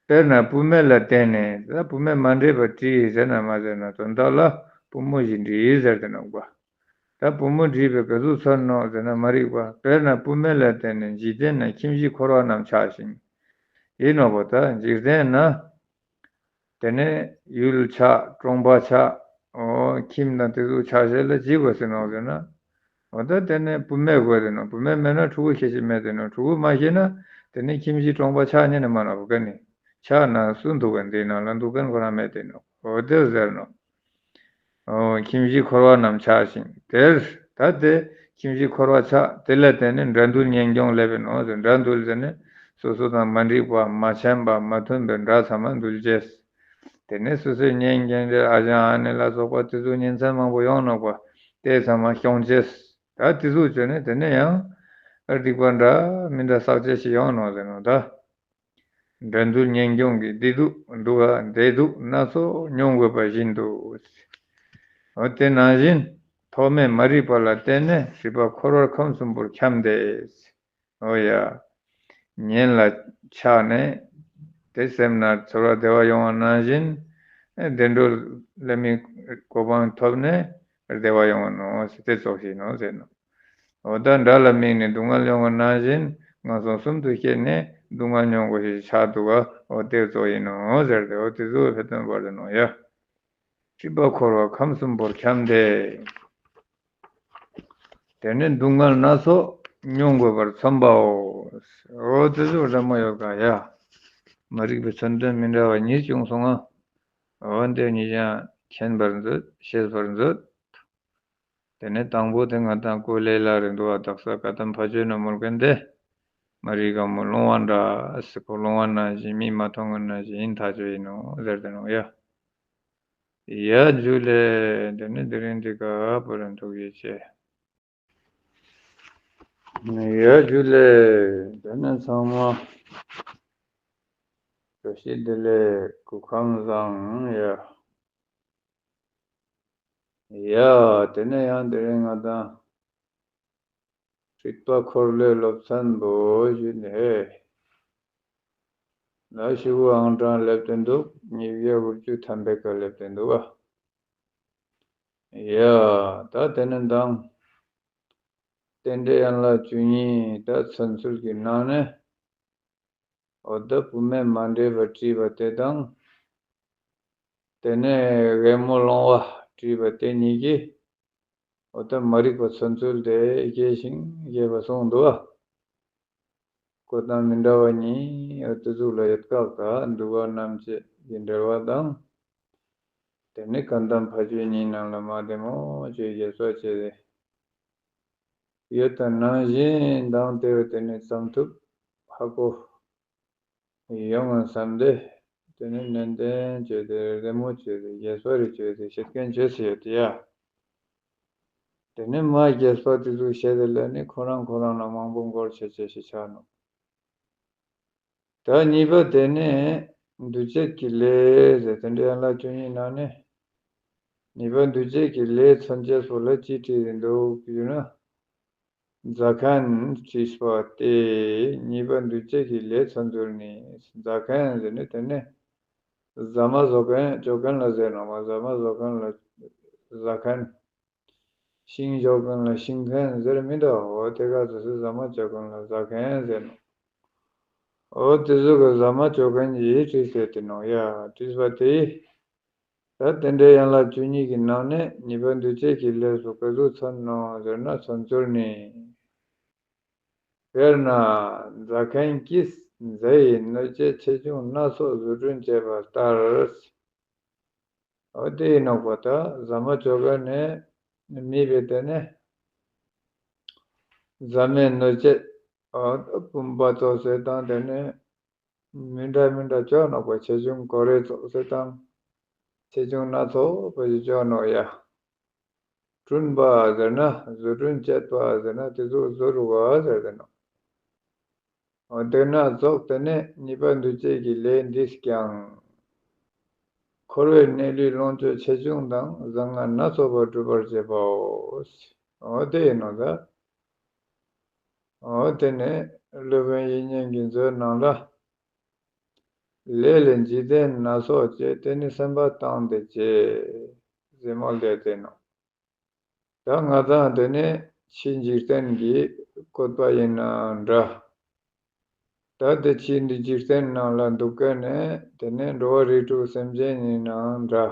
དཔེར་ན་བུད་མེད་ལ་བརྟེན་ནས་ད་བུད་མེད་མ་འདྲེས་པ་བྲིས་ཟེར་ན་མ་ཟེར་ན་དོན་དག་ལ་ པུས་མོ་བཞིན་བསྒྲིལ་ཟེར་ཏེ་ནོག་པ། ད་པུས་མོ་བསྒྲིལ་བས་ག་ཟུག་མཚོན་ནོག་ཟེར་ན། མ་རིག་པ་དཔེར་ན་པུས་མོ་ལ་བརྟེན་ནས་འཇིག་རྟེན་ན་ཁྱིམ་གཞི་འཁོར་བ་རྣམས་ཆགས་ཤིང་། ཡིན་ནོག་པ། ད་འཇིག་རྟེན་ན། དེ་ནས་ཡུལ་ཆགས། གྲོང་པ་ཆགས། འོ་ཁྱིམ་དང་དེ་ཚོ་ཆགས་བྱེད་ལ་ཅི་དགོས་ཟེར་ནོག་ཟེར་ན། འོ་ད་དེ་ནས་པུས་མོ་དགོས་ཟེར་ནོག། པུས་མོ་མེད་ན་ཕྲུ་གུ་ཤེས་ཀྱི་མེད་ཟེར་ནོག། ཕྲུ་གུ་མ་ཤེས་ན་དེ་ནས་ཁྱིམ་གཞི་གྲོང་པ་ཆགས་ཉན་ནས་མ་ནོག་ག་ནི། ཆགས་ན་སུ་འདུག་ག། འདི་ནང་ལ་འདུག་མཁན་ཁོ་རང་མེད་དེ་ནོག། འོ་དེ་ཟེར་ནོག། འོ་ཁྱིམ་གཞི་འཁོར་བ་རྣམས་ཆགས་ཤིང་། དེར་ད་དེ་ཁྱིམ་གཞི་འཁོར་བ་ཆགས། དེ་ལ་བརྟེན་ནས་འདྲ་འདུལ་ཉེན་སྐྱོང་སླེབས་པས་ནོག་ཟེར། འདྲ་འདུལ་ཟེར་ནས་སོ་སོ་དང་མ་འགྲིག་པ། མ་འཆམ་པ། མ་མཐུན་པའི་འདྲ་ཚང་མ་འདུལ་བྱེད། དེ་ནས་སོ་སོའི་གཉེན་རྐྱལ་འདྲ། ཨ་ཞང་ཨ་ནེ་ལ་སོགས་པ་དེ་ཚོ་ཉིན་མཚན་མང་པོ་ཡོང་ནོག་པ། དེ་ཚང་མ་སྐྱོང་བྱེད། ད་དེ་ཚོ་བྱས་ནས་དེ་ནས་ཡང་སྡིག་པ་འདྲ་མི་འདྲ་བསགས་བྱེད་ཞིག་ཡོང་ནོག་ཟེར་ནོག། ད། འགྲན་བསྡུར་ཉེན་སྐྱོང་གི་བདེ་སྡུག་འདུ་བ་བདེ་སྡུག་སྣ་ཚོགས་མྱོང་དགོས་པ་བཞིན་དུ། འོ་དེ་ནང་བཞིན་ཐོག་མའི་མ་རིག་པ་ལ་བརྟེན་ནས་སྲིད་པ་འཁོར་བར་ཁམས་གསུམ་པོར་འཁྱམས་ཏེ། འོ་ཡ། ཉེན་ལ་ཆགས་ནས་དེ་སེམས་ན་ཚོར་བ་བདེ་བ་ཡོང་བ་ནང་བཞིན། བདེ་འགྲོ་ལ་དམིགས་གོ་འཕང་ཐོབ་ནས་བདེ་བ་ཡོང་བ་ནོག་ཟེར། དེ་ཙོགས་ཤིག་ནོག་ཟེར་ནོག། འོ་ད་དགྲ་ལ་དམིགས་ནས་སྡུག་བསྔལ་མྱོང་བ་ནང་བཞིན་ངན་སོང་གསུམ་དུ་སྐྱེས་ནས་སྡུག་བསྔལ་མྱོང་དགོས་ཤེས་ཆགས་འདུག་ག། འོ་དེ་ཙོགས་ཡིན་ནོག་ཟེར་ཏེ། འོ་དེ་ཚོ་ཕེ་སྟོན་པར་དུ་ནོག་ཡ། སྲིད་པ་འཁོར་བ་ཁམས་གསུམ་པོར་འཁྱམས་ཏེ། དེ་ནས་སྡུག་བསྔལ་སྣ་ཚོགས་མྱོང་དགོས་པར་མཚོན་པའོ། འོ་དེ་ཚོ་རེ་མོ་ཡོད་ག་ཡ། མ་རིག་པའི་མཚོན་དོན་མི་འདྲ་བ་གཉིས་བྱུང་སོང་ང་། འོ་འདི་གཉིས་ཀྱང་མཁྱེན་པར་མཛོད། ཤེས་པར་མཛོད། དེ་ནས་དང་པོ་དེ་ང་དང་ཀོ་ལེ་ལ་རེད་འདུག་བ། དག་ས་བཀའ་གདམས་ཕ་ཆོས་ནས་མོལ་མཁན་དེ། མ་རིག་ག་མོ་རླུང་བ་འདྲ་ཟེར་གོ། རླུང་བ་ནང་བཞིན་མིག་མ་མཐོང་མཁན་ནང་བཞིན་ཡིན་ཐག་ཆོད་ཡིན་ནོག་ཟེར་ཏེ་ནོག་ཡ། ཡ་ཇུ་ལེ། དེ་ནས་དེ་རིང་འདི་ག་བར་འདུག་ཡོད་ཅེ། ཡ་ཇུ་ལེ། དེ་ནས་ཚང་མ་བཀྲ་ཤིས་བདེ་ལེགས། སྐུ་ཁམས་བཟང་ཡ། ཡ། དེ་ནས་ཡང་དེ་རིང་ང་དང་སྲིད་པ་འཁོར་ལོའི་སློབ་ཚན་པོ་ཞུས་ནས། ད་ཤོག་གུ་ཨང་གྲངས་སླེབས་ཏེ་འདུག། ཉིས་བརྒྱ་དགུ་བཅུ་ཐམ་པའི་སྐབས་སླེབས་ཏེ་འདུག་བ། ཡ། ད་དེ་ནས་མདང་རྟེན་འབྲེལ་ཡན་ལག་བཅུ་གཉིས་ད་མཚོན་ཚུལ་གྱི་ནང་ནས། འོ་ད་བུད་མེད་མ་འདྲེས་པ་བྲིས་པ་དེ་དང་། དེ་ནས་རྒན་མོ་སློང་བ་བྲིས་པ་དེ་གཉིས་ཀྱིས། འོ་ད་མ་རིག་པ་མཚོན་ཚུལ་དེ་རྒྱས་ཤིང་རྒྱས་པ་གསུངས་འདུག་བ། བཀོད་སྟངས་མི་འདྲ་བ་གཉིས། འོ་དེ་ཚོ་ལ་ཡོད་སྐབས་ད་འདུལ་བ་རྣམ་བཅད་ཀྱི་འགྲེལ་བ་དང་། དེ་ནས་བཀའ་གདམས་ཕ་ཆོས་གཉིས་ནང་ལ་མ་བདེ་མོ་བྱས་རྒྱས་པ་བྱས་ཏེ་ཡོད་པ་ནང་བཞིན་མདང་དེ་བས་དེ་ནས་བརྩམས་ཐུབ་ཧ་གོ་ཡོང་ངམ་བསམ་སྟེ། དེ་ནས་ནན་ཏན་བྱས་ཏེ་རི་མོ་བྱས་ཏེ་རྒྱས་པ་རེ་བྱས་ཏེ་བཤད་མཁན་བྱས་སུ་ཡོད་དེ་ཡ། དེ་ནས་མ་རྒྱས་པ་དེ་ཚོ་བཤད་དེ་ལ་ནི་ཁོ་རང་ཁོ་རང་ལ་མང་པོ་མགོར་ཆེ་ཆེ་ཞིག་ཆགས་ནོག། ད་གཉིས་པ་དེ་ནི་འདུ་བྱེད་ཀྱི་ལས་ཟེར། དེ་འདྲའི་ཡན་ལག་བཅུ་གཉིས་ནང་ནས་གཉིས་པ་འདུ་བྱེད་ཀྱི་ལས་མཚོན་བྱེད་པོ་ལ་ཅི་བྲིས་ཏེ་འདུག་ཞུ་ན། རྫ་མཁན་བྲིས་པ་སྟེ། གཉིས་པ་འདུ་བྱེད་ཀྱི་ལས་མཚོན་ཚུལ་ནི། རྫ་མཁན་ཟེར་ནི་དེ་ནི་ཟ་མ་བཟོ་མཁན་བཅོ་མཁན་ལ་ཟེར་ནོག་མ། ཟ་མ་བཟོ་མཁན་ལ་རྫ་མཁན། ཤིང་བཅོ་མཁན་ལ་ཤིང་མཁན་ཟེར་མི་འདུག། འོ་དེ་ག་ཚོད་སུ་ཟ་མ་བཅོ་མཁན་ལ་རྫ་མཁན་ཟེར་ནོག། འོ་དེ་ཚོ་གི་ཟ་མ་བཅོ་མཁན་གྱིས་བྲིས་ཟེར་ཏེ་ནོག་ཡ། བྲིས་པ་དེ། ད་དེ་འདྲའི་ཡན་ལག་བཅུ་གཉིས་ཀྱི་ནང་ནས་གཉིས་པ་འདུ་བྱེད་ཀྱི་ལས་སུ་ག་ཚོད་མཚོན་ནོག་ཟེར་ན། མཚོན་ཚུལ་ནི། དཔེར་ན་རྫ་མཁན་གྱིས་རྫ་ཡི་སྣོད་སྤྱད་ཆེ་ཆུང་སྣ་ཚོགས་བཟོ་སྐྲུན་བྱས་པ་ལྟར། འོ་དེ་ཡིན་ནོག་པ། ད་ཟ་མ་བཅོ་མཁན་ནི་མིད་པའི་དེ་ནས་ཟ་མའི་སྣོད་སྤྱད། འོ་བུམ་པ་ཚོ་ཟེར་དང་དེ་ནས་མི་འདྲ་མི་འདྲ་བཅོ་ནོག་པ། ཆེ་ཆུང་ཀོ་རེ་ཚོ་ཟེར་དང་ཆེ་ཆུང་སྣ་ཚོགས་པ་ཞིག་བཅོ་ནོག་ཡ། བསྐྲུན་པ་ཟེར་ན། བཟོ་སྐྲུན་བྱེད་པ་ཟེར་ན་དེ་ཚོ་བཟོ་རུ་བ་ཟེར་ཏེ་ནོག། འོ་དེ་ན་རྫོགས་དེ་ནས་གཉིས་པ་འདུ་བྱེད་ཀྱི་ལས་འདིས་ཀྱང་། འཁོར་བའི་གནས་ལུས་ལོངས་སྤྱོད་ཆེ་ཆུང་དང་བཟང་ངན་སྣ་ཚོགས་པ་སྒྲུབ་པར་བྱེད་པའོ། འོ་དེ་ཡིན་ནོ་ད། འོ་དེ་ནས་སློབ་དཔོན་དབྱིག་གཉེན་གྱིས་མཛོད་ནང་ལ། ལས་ལས་འཇིག་རྟེན་སྣ་ཚོགས་སྐྱེ། དེ་ནི་སེམས་པ་བཏང་སྟེ་སྐྱེ། ཟེར་མོ་ལས་དེ་ནོ། ད་ང་དང་དེ་ནས་ཕྱིའི་འཇིག་རྟེན་གྱི་བཀོད་པ་ཡིན་ན་འདྲ། ད་དེ་ཕྱིའི་འདི་འཇིག་རྟེན་ནང་ལ་འདུག་གི་ནས་དེ་ནས་འགྲོ་བ་རིགས་དྲུག་སེམས་ཅན་ཡིན་ནའང་འདྲ།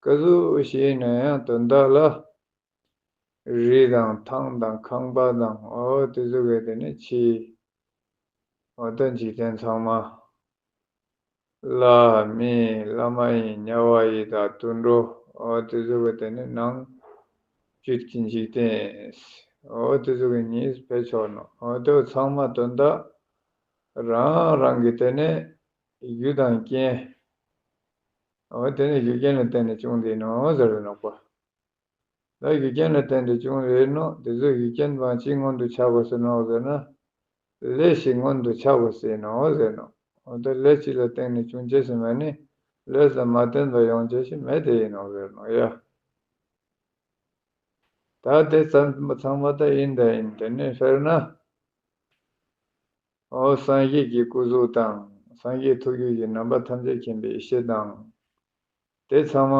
ཀ་ཟུག་ཞིག་ཡིན་ན་ཡང་དོན་དག་ལ་རི་དང་ཐང་དང་ཁང་པ་དང་འོ་དེ་ཚོ་གི་དེ་ནས་ཕྱིའི་འོ་ད་འཇིག་རྟེན་ཚང་མ། ལྷ་མི་ལྷ་མ་ཡིན་དམྱལ་བ་ཡི་དྭགས་དུད་འགྲོ་འོ་དེ་ཚོ་གི་དེ་ནི་ནང་བཅུད་ཀྱི་འཇིག་རྟེན་འོ་དེ་ཚོ་གི་གཉིས་ཕལ་ཆེར་ནོ། འོ་དེ་ཚང་མ་དོན་དག་རང་རང་གི་དེ་ནི་རྒྱུ་དང་རྐྱེན། འོ་དེ་ནི་རྒྱུ་རྐྱེན་ལ་བརྟེན་ནས་བྱུང་དེ་ནོ་ཟེར་བའི་ནོ་པ། ད་རྒྱུ་རྐྱེན་ལ་བརྟེན་ཏེ་བྱུང་རེད་ནོ། དེ་ཚོ་རྒྱུ་རྐྱེན་བ་ཅི་སྔོན་དུ་ཆགས་དགོས་ཟེར་ནོ་ཟེར་ན། ལས་ཤིག་སྔོན་དུ་ཆགས་དགོས་ཟེར་ནོ་ཟེར་ནོ། འོ་ད་ལས་ཅི་ལ་བརྟེན་ནས་བྱུང་བྱས་ཟེར་མ་ནི། ལས་ལ་མ་བརྟེན་པ་ཡོང་བྱས་ཤིག་མེད་དེ་ཡིན་ནོ་ཟེར་ནོ་ཡ། ད་དེ་ཚང་ཚང་མ་ད་ཡིན་ད་ཡིན་དེ་ནས་དཔེར་ན། འོ་སངས་རྒྱས་ཀྱི་སྐུ་གཟུགས་དང་སངས་རྒྱས་ཐུགས་རྒྱུད་ཀྱི་རྣམ་པ་ཐམས་ཅད་མཁྱེན་པའི་ཡེ་ཤེས་དང་། དེ་ཚང་མ་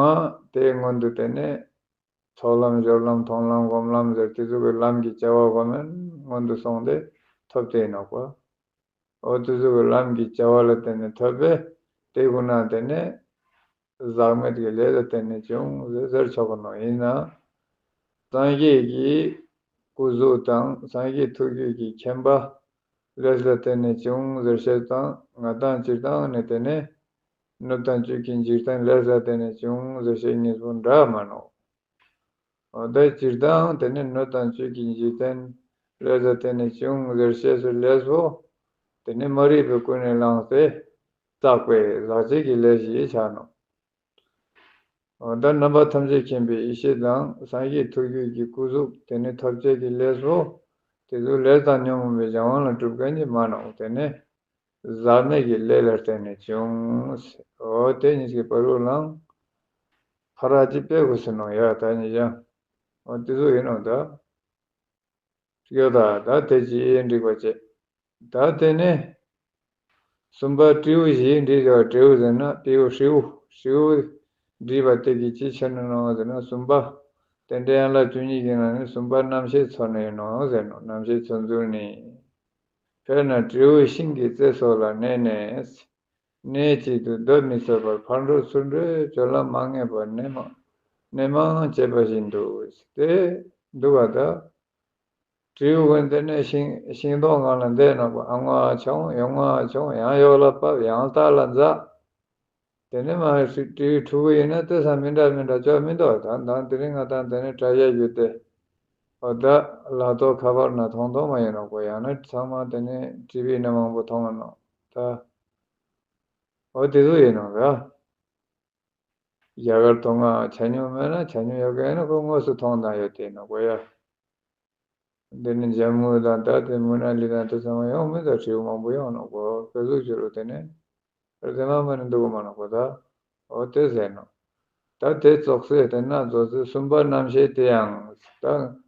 དེའི་སྔོན་དུ་དེ་ནས། ཚོགས་ལམ་སྦྱོར་ལམ་མཐོང་ལམ་སྒོམ་ལམ་ཟེར་དེ་ཚོ་གི་ལམ་གྱི་བྱ་བ་སྒོམ་མེད་སྔོན་དུ་སོང་སྟེ་ཐོབ་སྟེ་ཡིན་ནོ་གོ། འོ་དེ་ཚོ་གི་ལམ་གྱི་བྱ་བ་ལ་བརྟེན་ནས་ཐོབ་པས་དེ་ཀུན་ན་བརྟེན་ནས་ཟག་མེད་ཀྱི་ལས་ལ་བརྟེན་ནས་བྱུང་ཟེར་ཟེར་ཆོག་གི་ནོ། ཡིན་ན་སངས་རྒྱས་ཀྱི་སྐུ་གཟུགས་དང་སངས་རྒྱས་ཐུགས་རྒྱུད་ཀྱི་མཁྱེན་པ་ལས་ལ་བརྟེན་ནས་བྱུང་ཟེར་བཤད་དང་ང་དང་སྤྱིར་བཏང་ནས་དེ་ནས་སྣོད་དང་བཅུད་ཀྱི་འཇིག་རྟེན་ལས་ལ་བརྟེན་ནས་བྱུང་ཟེར་བཤད་གཉིས་པོ་འདྲ་མ་ནོ། འོ་ད་སྤྱིར་བཏང་དེ་ནི་སྣོད་དང་བཅུད་ཀྱི་འཇིག་རྟེན་ལས་ལ་བརྟེན་ནས་བྱུང་ཟེར་བཤད་སྲོལ་ལས་སོ། དེ་ནི་མ་རིག་པས་ཀུན་ནས་བསླངས་ཏེ་བསགས་པའི་ཟག་བཅས་ཀྱི་ལས་ཞེས་བྱ་ནོ། འོ་ད་རྣམ་པ་ཐམས་ཅད་མཁྱེན་པའི་ཡེ་ཤེས་དང་སངས་རྒྱས་ཐུགས་རྒྱུད་ཀྱི་སྐུ་གཟུགས་དེ་ནི་ཐོབ་བྱེད་ཀྱི་ལས་སོ། དེ་ཚོ་ལས་དང་ཉོན་མོངས་པའི་གཞན་དབང་ལ་གྲུབ་མཁན་གྱི་མ་ནོ། དེ་ནི་ཟག་མེད་ཀྱི་ལས་ལ་བརྟེན་ནས་བྱུང་། འོ་དེ་གཉིས་ཀྱི་བར་དུ་ལའང་ཕ་ར་ཅི་དཔེ་དགོས་སུ་ནོ་ཡ་ད་ཉིད་ཀྱང་། འོ་དེ་ཚོ་ཡིན་ནོ་ད། ཡོད་ད་ད་དེ་ཅི་འགྲིག་པ་བྱེད། ད་དེ་ནས་གསུམ་པ་སྤྲེའུ་ཞིག་འདྲིས་ཀྱང་སྤྲེའུ་ཟེར་ན་སྤྲེའུ་ཧྲིལ་བོ་ཧྲིལ་བོ་འདྲིས་པ་དེ་གིས་ཅི་བྱས་ནོ་ཟེར་ན་གསུམ་པ། རྟེན་འབྲེལ་ཡན་ལག་བཅུ་གཉིས་ཀྱི་ནང་ནས་གསུམ་པ་རྣམ་ཤེས་ཚོར་ནས་ཡིན་ནོ་ཟེར་ནོ། རྣམ་ཤེས་ཚོར་འཛུལ་ནས། དཔེར་ན་སྤྲེའུ་ཤིང་གི་རྩེ་སོགས་ལ་གནས་ནས། གནས་གཅིག་ཏུ་སྡོད་མི་ཚུགས་པར་ཕར་འགྲོ་ཚུར་འགྲོའི་སྤྱོད་ལམ་མ་ངེས་པར་སྣེ་མང་སྣེ་མང་བྱེད་པ་བཞིན་དུ་དེ་འདུག་པ་དང་། སྤྲེའུ་ཀུན་དེ་ནས་ཤིང་ཤིང་སྡོང་སྒང་ལ་བསྡད་ནོ། ཨ་སྔོན་མཆོང་ཡང་སྔོན་མཆོང་ཡང་གཡོག་ལ་བབས་ཡང་ལྟག་ལ་འཛེགས། དེ་ནས་མ་སྤྲེའུའི་ཕྲུ་གུ་ཡིན་ན་དེ་ས་མི་འདྲ་མི་འདྲ་ཅོ་མི་འདུག་ད་ད་དེ་རིང་ང་དང་དེ་ནས་དྲ་རྒྱ་བརྒྱུད་དེ་འོ་ད་ལག་ཐོག་ཁ་པར་ན་མཐོང་མཐོང་མ་ཡིན་ནོ་གོ། ཡང་ན་ཚང་མ་དེ་ནས་ཊི་ཝི་ན་མང་པོ་མཐོང་ནོ་ད། འོ་དེ་ཚོ་ཡིན་ནོ་ག། རྒྱ་གར་ཐོག་ང་ཆ་སྙོམས་མེད་ན་ཆ་སྙོམས་ཡོད་མཁན་ཡིན་ན་ཁོ་དངོས་སུ་མཐོང་དང་ཡོད་དེ་ཡིན་ནོ་གོ་ཡ། འདི་ནི་ཇམ་མུ་དང་ད་དེ་མུ་ན་ལི་དང་དེ་ཚང་མ་ཡོང་མི་དང་ཁྲིའུ་མང་པོ་ཡོང་ནོ་གོ། ཀ་ཟུག་ཅི་རུ་དེ་ནས་ཨར་དེ་མ་མ་ནི་འདུག་གོ་མ་ནོ་གོ་ད། འོ་དེ་ཟེར་ནོ། ད་དེ་ཙོགས་སེ་དེ་ན་ཙོགས་སེ་གསུམ་པ་རྣམ་ཤེས་དེ་ཡང་ད།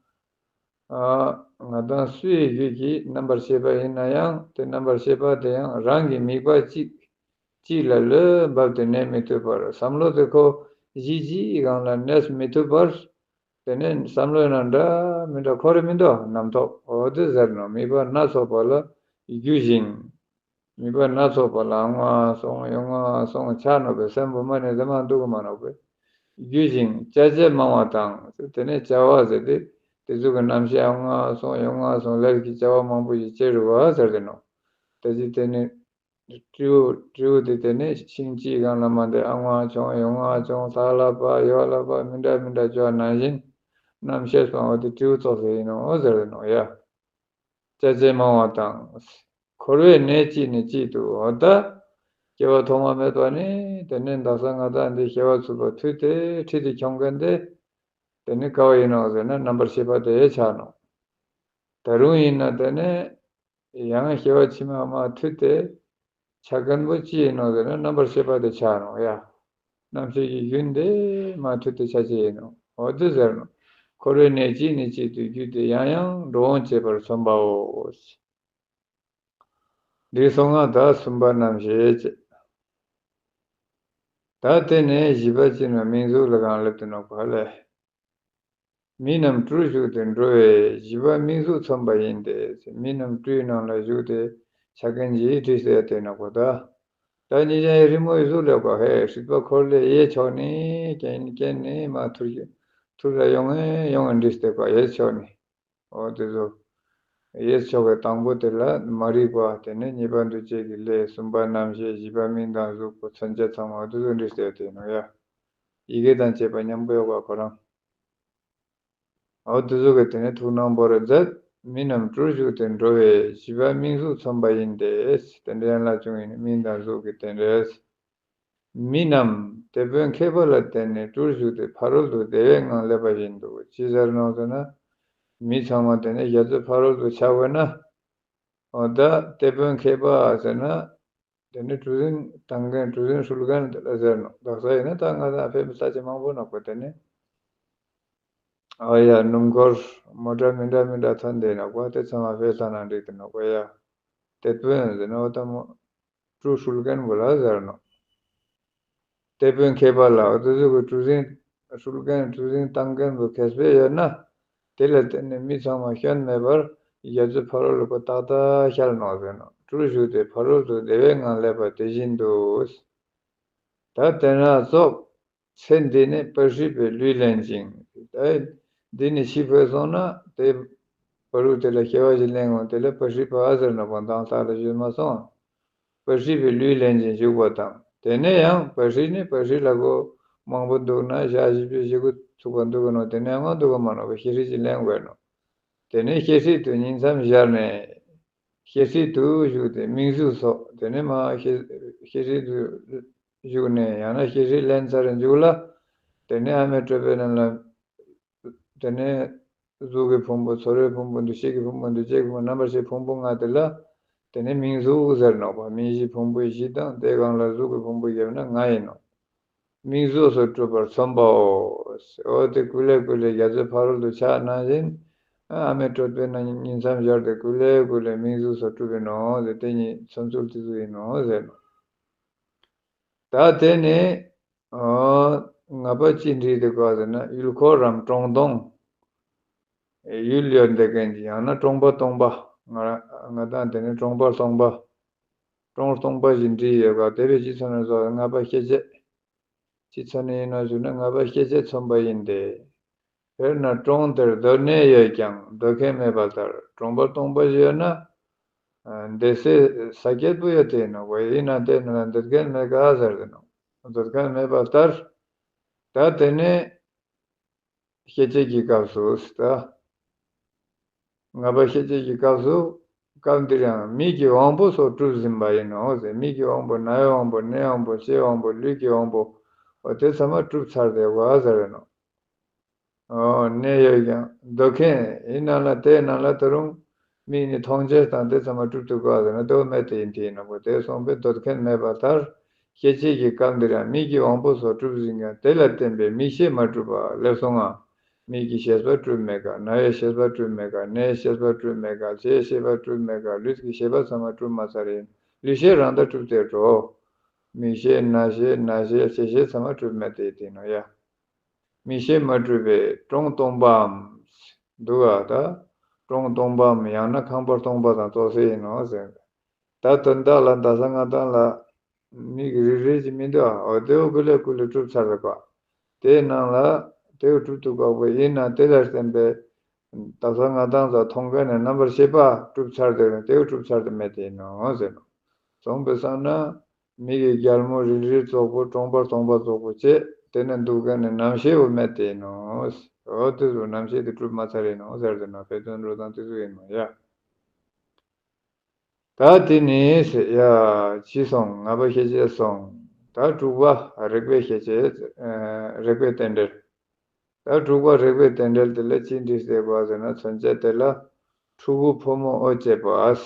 ང་དང་སུའི་རྒྱུད་ཀྱི་རྣམ་པར་ཤེས་པ་ཡིན་ན་ཡང་དེ་རྣམ་པར་ཤེས་པ་དེ་ཡང་རང་གི་དམིགས་པ་གཅིག་གཅིག་ལ་ལོས་འབབ་སྟེ་གནས་མི་ཐུབ་པར་བསམ་བློ་དེ་ཁོ་གཞི་གཅིག་སྒང་ལ་གནས་མི་ཐུབ་པར། དེ་ནས་བསམ་བློའི་ནང་འདྲ་མི་འདྲ་འཁོར་རེ་མི་འདུག་རྣམ་རྟོག་འོ་དེ་ཟེར་ནོ། དམིགས་པ་སྣ་ཚོགས་པ་ལ་རྒྱུ་ཞིང་། དམིགས་པ་སྣ་ཚོགས་པ་ལ་ཨ་སྔོན་སོང་ཡང་སྔོན་སོང་ཆ་ནོ་བའི་སེམས་པོ་མ་ནས་དེ་མ་འདུག་གི་མ་ནོ་བའི་རྒྱུ་ཞིང་བྱ་བྱེད་མང་བ་དང་། དེ་ནས་བྱ་བ་ཟེར་ཏེ་དེ་ཚོ་གི་རྣམ་ཤེས་ཨ་སྔོན་སོང་ཡང་སྔོན་སོང་ལས་ཀྱི་བྱ་བ་མང་པོ་ཞིག་བྱེད་རུ་བ་ཟེར་ཏེ་ནོ། ད་ཅི་དེ་ནི་སྤྲེའུ་སྤྲེའུ་དེ་དེ་ནས་ཤིང་གཅིག་སྒང་ལ་མ་འདི་ཨ་སྔོན་ཆོང་ཡང་སྔོན་ཆོང་ལྷག་ལ་བབས་ཡོག་ལ་བབས་མི་འདྲ་མི་འདྲ་ཅོ་ནང་བཞིན་རྣམ་ཤེས་སྤང་བ་དེ་སྤྲེའུ་ཙོགས་ཟེར་ཡིན་ནོ་ཟེར་ནོ་ཡ། བྱ་བྱེད་མང་བ་དང་། འཁོར་བའི་གནས་གཅིག་ནས་གཅིག་ཏུ་འོ་ད། སྐྱེ་བ་ཐོག་མ་མེད་པ་ནས་དེ་ནས་འདག་ས་ང་དང་འདི་སྐྱེ་བ་ཚུགས་པ་མཐུད་དེ་ཁྲིད་དེ་འཁྱོང་མཁན་དེ། དེ་ནི་ག་བ་ཡིན་ནོ་ཟེར་ན་རྣམ་པར་ཤེས་པ་དེ་ཆགས་ནོ། ད་རུང་ཡིན་ན་དེ་ནས་ཡང་སྐྱེ་བ་ཕྱི་མ་མ་མཐུད་དེ་ཆགས་མཁན་པོ་ཅི་ཡིན་ནོ་ཟེར་ན་རྣམ་པར་ཤེས་པ་དེ་ཆགས་ནོ་ཡ། རྣམ་ཤེས་ཀྱི་རྒྱུན་དེ་མ་མཐུད་དེ་ཆ་ཅི་ཡིན་ནོ་འོ་དེ་ཟེར་ནོ། འཁོར་བའི་གནས་གཅིག་ནས་གཅིག་ཏུ་བརྒྱུད་དེ་ཡང་ཡང་འགྲོ་འོང་བྱེད་པར་མཚོན་པའོ། འདི་སོང་ང་ད་གསུམ་པ་རྣམ་ཤེས་བྱེད། ད་དེ་ནས་བཞི་པ་ཅི་ན་མིང་གཟུགས་ལ་གང་སླེབས་ཏེ་ནོག་པ་ལས། མི་རྣམས་གྲུར་ཞུགས་ཏེ་འགྲོ་བས་བཞི་པ་མིང་གཟུགས་མཚོན་པ་ཡིན་ཏེ། མི་རྣམས་གྲུའི་ནང་ལ་ཞུགས་ཏེ་ཆ་མཁན་གྱིས་བྲིས་ཏེ་དེ་ནོག་པ་ད། ད་ཉིན་ཞག་རི་མོ་ཡི་གཟུགས་ལེགས་པ་ཧེ་སྲིད་པ་འཁོར་ལས་ཡེ་ཆོག་ནི་རྐྱེན་རྐྱེན་ནི་མ་ཐུར་གྱི་ཐུར་ལ་ཡོང་ངེ་ཡོང་ངེ་འདྲིས་ཏེ་པ་ཡེ་ཆོག་ནི། འོ་དེ་ཚོ། ཡེ་ཆོག་གི་དང་པོ་དེ་ལ་མ་རིག་པ། དེ་ནས་གཉིས་པ་འདུ་བྱེད་ཀྱི་ལས། གསུམ་པ་རྣམ་ཤེས། བཞི་པ་མིང་དང་གཟུགས་པོ་མཚོན་བྱ་ཚང་མ་དེ་ཚོ་འདྲིས་ཏེ་དེ་ནོག་ཡ། ཡི་གེ་དང་བཅས་པ་མཉམ་པོ་ཡོད་པ་ཁོ་རང་། འོ་དེ་ཚོ་གི་དེ་ནས་ཐུགས་སྣང་བོར་མཛད། མི་རྣམས་གྲུར་ཞུགས་ཏེ་འགྲོ་བས་བཞི་པ་མིང་གཟུགས་མཚོན་པ་ཡིན་ཏེ། དེ་འདྲ་ཡན་ལ་བྱུང་ཡིན་མིང་དང་གཟུགས་ཀྱི་དེ་འདྲས། མི་རྣམས་དེད་དཔོན་མཁས་པ་ལ་བརྟེན་ནས་གྲུར་ཞུགས་ཏེ་ཕ་རོལ་ཏུ་བདེ་བའི་ངང་སླེབས་པ་བཞིན་དུ། ཅི་ཟེར་ནོག་ཟེར་ན། མི་ཚང་མ་དེ་ནས་རྒྱ་མཚོའི་ཕ་རོལ་ཏུ་ཆགས་པས་ན། འོ་ད་དེད་དཔོན་མཁས་པ་ཟེར་ན། དེ་ནས་གྲུ་གཟིངས་བཏང་མཁན་གྲུ་གཟིངས་ཧྲུལ་མཁན་དེ་ལ་ཟེར་ནོག་དག་ས་ཡིན་ན་ད་ང་ཚང་ཕེབས་ས་ཆ་མང་པོ་ནོག་པ་དེ་ནས། ཨ་ཡ་སྣུམ་འཁོར་མོ་ཊ་མི་འདྲ་མི་འདྲ་ཐོན་བསྡད་ནོག་པ་དེ་ཚང་མ་ཕེབས་ས་ན་འགྲིག་དེ་ནོག་པ་ཡ། དེད་དཔོན་ཟེར་ན་འོ་ད་མོ། གྲུ་ཧྲུལ་མཁན་པོ་ལ་ཟེར་ནོག་དེད་དཔོན་མཁས་པ་ལ་འོ་དེ་ཚོ་གི་གྲུ་གཟིངས་ཧྲུལ་མཁན་གྲུ་གཟིངས་བཏང་མཁན་པོ་མཁས་པ་ཡོད་ན། དེ་ལ་བརྟེན་ནས་མི་ཚང་མ་སྐྱོན་མེད་པར་རྒྱ་མཚོའི་ཕ་རོལ་ལ་ཁོ་ཏག་ཏག་བཞག་ནོག་ཟེར་ནོག་གྲུར་ཞུགས་ཏེ་ཕ་རོལ་ཏུ་བདེ་བའི་ངང་སླེབས་པ་དེ་བཞིན་དུ། ད་དེ་ན་ཙོགས། ཚེ་འདི་ནི་པར་སྲིད་པའི་ལུས་ལེན་ཅིང་། ད་འདི་ནི་ཤི་འཕོས་སོང་ན་དེ་བར་དུ་དེ་ལ་སྐྱེ་བ་ཞིག་ལེན་འོང་། དེ་ལ་པར་སྲིད་པ་ཟེར་ནོག་པ་མདང་ལྟག་ལ་བརྗོད་མ་སོང་། པར་སྲིད་པའི་ལུས་ལེན་ཅིང་བཞུགས་པ་དང་། དེ་ནས་ཡང་པར་སྲིད་ནི་པར་སྲིད་ལ་གོ་མང་པོ་འདུག་ན་ཞག་བཞི་བཅུ་ཞེ་དགུ་ཚུགས་པ་འདུག་གི་ནོག་དེ་ནས་ཡང་འདུག་གི་མ་ནོག་པ་ཤེས་སྲིད་ཅིག་ལེན་དགོས་ནོག་དེ་ནས་ཤེས་སྲིད་དུ་ཉིང་མཚམས་སྦྱར་ནས། ཤེས་སྲིད་དུ་བཞུགས་ཏེ་མིང་གཟུགས་སོགས་དེ་ནས་མ་ཤེས་ཤེས་སྲིད་དུ་བཞུགས་ནས་ཡང་ན་ཤེས་སྲིད་ལེན་ཚར་རྗེས་ལ། དེ་ནས་ཨ་མའི་གྲོད་པའི་ནང་ལ། དེ་ནས་གཟུགས་ཀྱི་ཕུང་པོ་ཚོར་བའི་ཕུང་པོ་འདུ་ཤེས་ཀྱི་ཕུང་པོ་འདུ་བྱེད་ཀྱི་ཕུང་པོ་རྣམ་པར་ཤེས་ཕུང་པོ་ལྔ་དེ་ལ། དེ་ནས་མིང་གཟུགས་ཟེར་ནོག་པ་མིང་གཞི་ཕུང་པོའི་གཞི་དང་དེའི་སྒང་ལ་གཟུགས་ཀྱི་ཕུང་པོ་བརྒྱབ་ན་ལྔ་ཡིན་ནོག་མིང་གཟུགས་སུ་གྲུབ་པར་མཚོན་པའོ། འོ་དེ་ཀུ་ལེ་ཀུ་ལེ་རྒྱ་མཚོའི་ཕ་རོལ་ཏུ་ཆགས་ནང་བཞིན། ཨ་མའི་གྲོད་པའི་ནང་ཉིང་མཚམས་སྦྱར་ཏེ་ཀུ་ལེ་ཀུ་ལེ་མིང་གཟུགས་སུ་གྲུབ་ཡིན་ནོག་ཟེར་དེ་ཉིད་མཚོན་ཚུལ་དེ་ཚོ་ཡིན་ནོག་ཟེར་ནོག་ད་དེ་ནི། ཨོ། ལྔ་པ་ཅི་འདྲི་དེ་ག་ཟེར་ན་ཡུལ་འཁོར་རམ་གྲོང་སྟོང་། ཡུལ་ཡོད་འདི་མཁན་གྱི་ཡང་ན་གྲོང་པ་སྟོང་པ། ང་ང་དང་དེ་ནི་གྲོང་པ་སྟོང་པ། གྲོང་སྟོང་པ་ཞིག་འདྲི་ཡོད་ག་དེ་བས་ཅི་མཚོན་ན་ཟེར་ལྔ་པ་སྐྱེ་མཆེད། ཅི་མཚོན་ནི་ཡིན་ནོ་ཞུ་ན་ལྔ་པ་སྐྱེ་མཆེད་མཚོན་པ་ཡིན་ཏེ། དཔེར་ན་གྲོང་དེར་སྡོད་གནས་ཡོད་ཀྱང་སྡོད་མཁན་མེད་པ་ལྟར་གྲོང་པ་སྟོང་པ་ཞིག་ཡོད་ན། འདོད་སའི་ས་སྐྱེད་པོ་ཡོད་དེ་ཡིན་ནོ་གོ་ཡིན་ན་དེ་ནི་སྡོད་མཁན་མེད་ག་ཟེར་དེ་ནོ། སྡོད་མཁན་མེད་པ་ལྟར། ད་དེ་ནས་སྐྱེ་མཆེད་ཀྱི་སྐབས་སུ་ད། ལྔ་པ་སྐྱེ་མཆེད་ཀྱི་སྐབས་སུ། སྐབས་འདིར་ཡང་མིག་གི་དབང་པོ་སོགས་གྲུབ་ཟིན་པ་ཡིན་ནོ་ཟེར། མིག་གི་དབང་པོ་རྣ་བའི་དབང་པོ་སྣའི་དབང་པོ་ལྕེའི་དབང་པོ་ལུས་ཀྱི་དབང་པོ། འོ་དེ་ཚང་མ་གྲུབ་ཚར་དེ་ག་ཟེར་ནོ། འོ་གནས་ཡོད་ཀྱང་སྡོད་མཁན་ཡིན་ནང་ལ་དེའི་ནང་ལ་ད་རུང་། མིག་ནི་མཐོང་བྱེད་དང་དེ་ཚང་མ་གྲུབ་ཐུབ་ག་ཟེར་ན་དེ་བོ་མེད་དེ་ཡིན་དེ་ཡིན་ནོ་གོ་དེ་སོང་པས་སྡོད་མཁན་མེད་པ་ལྟར། སྐྱེ་མཆེད་ཀྱི་སྐབས་འདིར་ཡང་མིག་གི་དབང་པོ་སོགས་གྲུབ་ཟིན་ཀྱང་དེ་ལ་བརྟེན་པའི་མིག་ཤེས་མ་གྲུབ་པ་སླེབས་སོང་ང་། མིག་གི་ཤེས་པ་གྲུབ་མེད་ཀ་རྣ་བའི་ཤེས་པ་གྲུབ་མེད་ཀ་སྣའི་ཤེས་པ་གྲུབ་མེད་ཀ་ལྕེའི་ཤེས་པ་གྲུབ་མེད་ཀ་ལུས་ཀྱི་ཤེས་པ་ཚང་མ་གྲུབ་མ་ཚར་ཡིན། ལུས་ཤེས་རང་ད་གྲུབ་སྟེ་འགྲོ། མིག་ཤེས་རྣ་ཤེས་སྣ་ཤེས་ལྕེ་ཤེས་ཚང་མ་གྲུབ་མེད་དེ་ཡིན་ནོ་ཡ། མིག་ཤེས་མ་གྲུབ་པས་གྲོང་སྟོང་པའམ། འདུག་ག་ད། གྲོང་སྟོང་པའམ་ཡང་ན་ཁང་པ་སྟོང་པ་དང་ཙོགས་ཟེར་ཡིན་ནོ་ཟེར། ད་དོན་དག་ལ་ད་ས་ང་དང་ལ། མིག་རིལ་རིལ་གྱི་མི་འདུག་ཨ། འོ་དེའུ་ཀུ་ལེ་ཀུ་ལེ་གྲུབ་ཚར་རེད་པ། དེའི་ནང་ལ། དེའུ་གྲུབ་ཏུ་བཀག་པ་ཡིན་ན་དེ་ལ་བརྟེན་པའི། ད་ས་ང་དང་ས་མཐོང་མཁན་ནི་རྣམ་པར་ཤེས་པ་གྲུབ་ཚར་དེ་ནི་དེའུ་གྲུབ་ཚར་དེ་མེད་དེ་ཡིན་ནོ་ཟེར་ནོ། སོང་པའི་སང་ན། མིག་གི་རྒྱལ་མོ་རིལ་རིལ་ཙོག་པོ་གྲོང་པ་སྟོང་པ་ཙོག་པོ་བྱས་དེ་ནི་འདུག་ག་ནི་རྣམ་ཤེས་པོ་མེད་དེ་ནོ། འོ་དེ་ཚོ་རྣམ་ཤེས་དེ་གྲུབ་མ་ཚར་ཡིན་ནོ་ཟེར་དེ་ན་དཔེ་དོན་འགྲོ་སྟངས་དེ་ཚོ་ཡིན་ནོ་ཡ། ད་དེ་ནི་ཡ་ཅི་སོང་ལྔ་པ་ཤེས་བྱེད་སོང་། ད་དྲུག་པ་རེག་པའི་ཤེས་བྱེད། རེག་པའི་རྟེན་འབྲེལ། ད་དྲུག་པ་རེག་པའི་རྟེན་འབྲེལ་དེ་ལ་ཅི་འདྲི་ཟེར་བ་ཟེར་ན་མཚོན་བྱ་དེ་ལ་ཕྲུ་གུ་ཕོ་མོ་འོ་བྱེད་པ།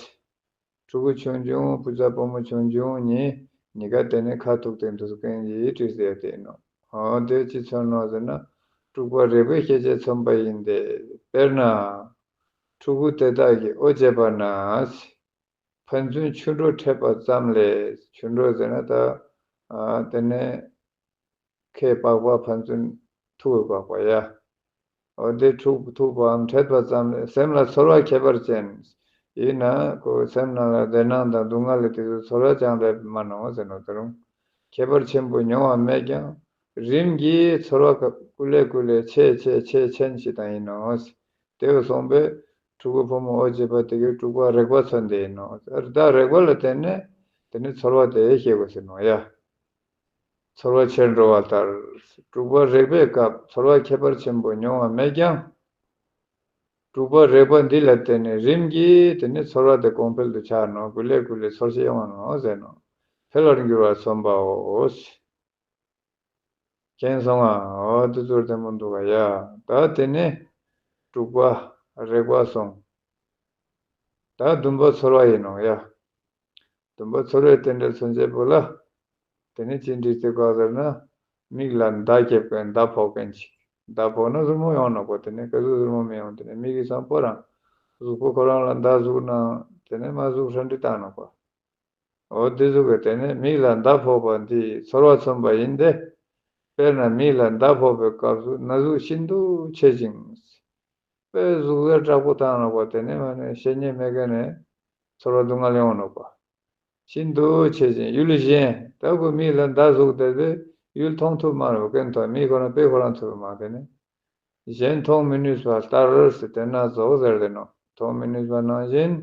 ཕྲུ་གུ་ཆུང་ཆུང་བུ་ཚ་བུ་མོ་ཆུང་ཆུང་གཉིས་གཉིས་ཀ་དེ་ནས་ཁ་ཐུག་སྟེ་འདུག་མཁན་གྱི་དྲི་ཟེར་དེ་ནོ། འོ་དེ་ཅི་མཚོན་ནོ་ཟེར་ན། དྲུག་པ་རེག་པའི་ཤེས་བྱེད་མཚོན་པ་ཡིན་ཏེ། དཔེར་ན། ཕྲུ་གུ་དེ་དག་གིས་འོ་བྱེད་པ་ན། ཕན་ཚུན་ཆུ་འགྲོ་འཕྲད་པ་ཙམ་ལས་ཆུ་འགྲོ་ཟེར་ན་ད། དེ་ནས། ཁའི་པགས་པ་ཕན་ཚུན་ཐུག་པའི་པགས་པ་ཡ། འོ་དེ་ཐུག་ཐུག་པའམ་འཕྲད་པ་ཙམ་ལས་སེམས་ལ་ཚོར་བ་ཁྱད་པར་ཅན། ཡིན་ན་ཁོ་སེམས་ནང་ལ་བདེ་སྣང་དང་སྡུག་བསྔལ་ལ་དེ་ཚོ་ཚོར་བ་ཅང་སླེབས་མ་ནོ་ཟེར་ནོ། ད་རུང་ཁྱད་པར་ཆེན་པོ་མྱོང་བ་མེད་ཀྱང་རིམ་གྱིས་ཚོར་བ་ཀུ་ལེ་ཀུ་ལེ་ཆེ་ཆེ་ཆེ་ཆེན་ཞིག་དང་ཡིན་ནོ། དེ་བས་སོང་པས་ཕྲུ་གུ་ཕོ་མོ་འོ་བྱེད་པ་དེ་གའི་དྲུག་པ་རེག་པ་མཚོན་ཏེ་ཡིན་ནོ། ད་རེག་པ་ལ་བརྟེན་ནས་དེ་ནི་ཚོར་བ་དེ་སྐྱེ་དགོས་ཟེར་ནོ་ཡ། ཚོར་བ་ཆེར་འགྲོ་བ་ལྟར། དྲུག་པ་རེག་པའི་སྐབས་ཚོར་བ་ཁྱད་པར་ཆེན་པོ་མྱོང་བ་མེད་ཀྱང་། དྲུག་པ་རེག་པ་འདི་ལ་བརྟེན་ནས་རིམ་གྱིས་དེ་ནི་ཚོར་བ་དེ་གོང་འཕེལ་དུ་ཆགས་ནོ། ཀུ་ལེ་ཀུ་ལེ་ཚོར་ཤེས་ཡོང་བ་ནོ་ཟེར་ནོ། འཕེལ་བར་འགྱུར་བར་མཚོན་པའོ། མཁྱེན་སོང་ང་། འོ་དེ་ཚོར་དེ་མོ་འདུག་ག་ཡ། ད་དེ་ནི་དྲུག་པ་རེག་པ་སོང་། ད་བདུན་པ་ཚོར་བ་ཡིན་ནོ་ཡ། བདུན་པ་ཚོར་བའི་རྟེན་འབྲེལ་མཚོན་བྱེད་པོ་ལ། དེ་ནི་ཅི་འདྲ་སྟེ་བཀག་ཟེར་ན། མིག་ལ་མདའ་རྒྱབ་མཁན་མདའ་ཕོག་མཁན་ཅིག་མདའ་ཕོག་ན་ཟུར་མོ་ཡོང་ནོ་གོ། དེ་ནི་ག་ཟུག་ཟུར་མོ་མི་ཡོང་། དེ་ནི་མིག་གིས་སང་པོ་རང་གཟུགས་པོ་ཁོ་རང་ལ་མདའ་ཟུག་ན་དེ་ནི་མ་ཟུག་ཧྲ་འདྲི་བཏང་ནོ་གོ། འོ་དེ་ཟུག་གི་དེ་ནི་མིག་ལ་མདའ་ཕོག་པ་འདི་ཚོར་བ་མཚོན་པ་ཡིན་ཏེ། དཔེར་ན་མིག་ལ་མདའ་ཕོག་པའི་སྐབས་སུ་ན་ཟུག་ཤིན་ཏུ་ཆེ་ཞིང་། དཔེ་ཟུག་གཟེར་དྲག་པོ་བཏང་ནོ་གོ། དེ་ནི་མ་ནི་ཤེས་ཉེན་མེད་མཁན་ནི་ཚོར་བ་སྡུག་བསྔལ་ཡོང་ནོ་གོ། ཤིན་ཏུ་ཆེ་ཞིང་ཡུལ་གཞན། ད་ཁོ་མིག་ལ་མདའ་ཟུག་བསྡད་པས་ཡུལ་མཐོང་ཐུབ་མ་རེད་པ། ཀུན་ཐོག་མིག་ཁོ་རང་དཔེ་ཁོ་རང་ཐུབ་མ། དེ་ནི་གཞན་མཐོང་མི་ནུས་པ་ལྟར་ཟེར་དེ་ན་རྫོགས་ཟེར་དེ་ནོ། མཐོང་མི་ནུས་པ་ནང་བཞིན།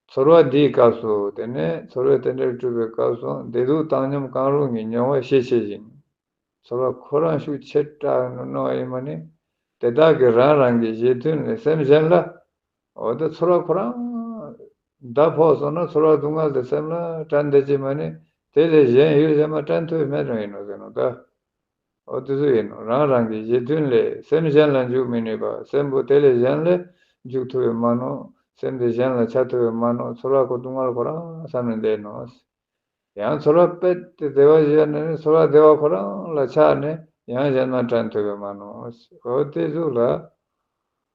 ཚོར་བ་འདིའི་སྐབས་སུ་དེ་ནས་ཚོར་བའི་རྟེན་འབྲེལ་གྲུབ་པའི་སྐབས་སུ་བདེ་སྡུག་བཏང་སྙོམས་གང་རུང་གི་མྱོང་བ་ཤས་ཆེ་ཞིང་། ཚོར་བ་ཁོ་རང་ཤུགས་ཆེ་དྲགས་ནོ་ཡིན་མ་ནི། དེ་དག་གི་རང་རང་གི་གཞི་མཐུན་ལས་སེམས་གཞན་ལ། འོ་ད་ཚོར་བ་ཁོ་རང་མདའ་ཕོག་སོང་ན་ཚོར་བ་སྡུག་བསྔལ་དེ་སེམས་ལ་དྲན་བསྡད་ཀྱི་མ་ནི། དེ་ལས་གཞན་ཡུལ་གཞན་མ་དྲན་ཐུབ་མེད་རུང་ཡིན་ནོ་ཟེར་ནོ་ད། འོ་དེ་ཚོ་ཡིན་ནོ། རང་རང་གི་གཞི་མཐུན་ལས་སེམས་གཞན་ལ་འཇུག་མི་ནུས་པ། སེམས་པོ་དེ་ལས་གཞན་ལས་འཇུག་ཐུབ་པས་མ་ནོ། སེམས་དེ་གཞན་ལ་ཆ་ཐུབ་པས་མ་ནོ། ཚོར་བ་ཁོ་སྡུག་བསྔལ་ཁོ་རང་བསམ་ནས་བསྡད་ནོ། ཡང་ཚོར་བ་དཔེ་དེ་བདེ་བ་ཞིག་ཡོད་ན་ནི་ཚོར་བ་བདེ་བ་ཁོ་རང་ལ་ཆགས་ནས་ཡང་གཞན་མ་དྲན་ཐུབ་པས་མ་ནོ། འོ་དེ་ཚོ་ལ་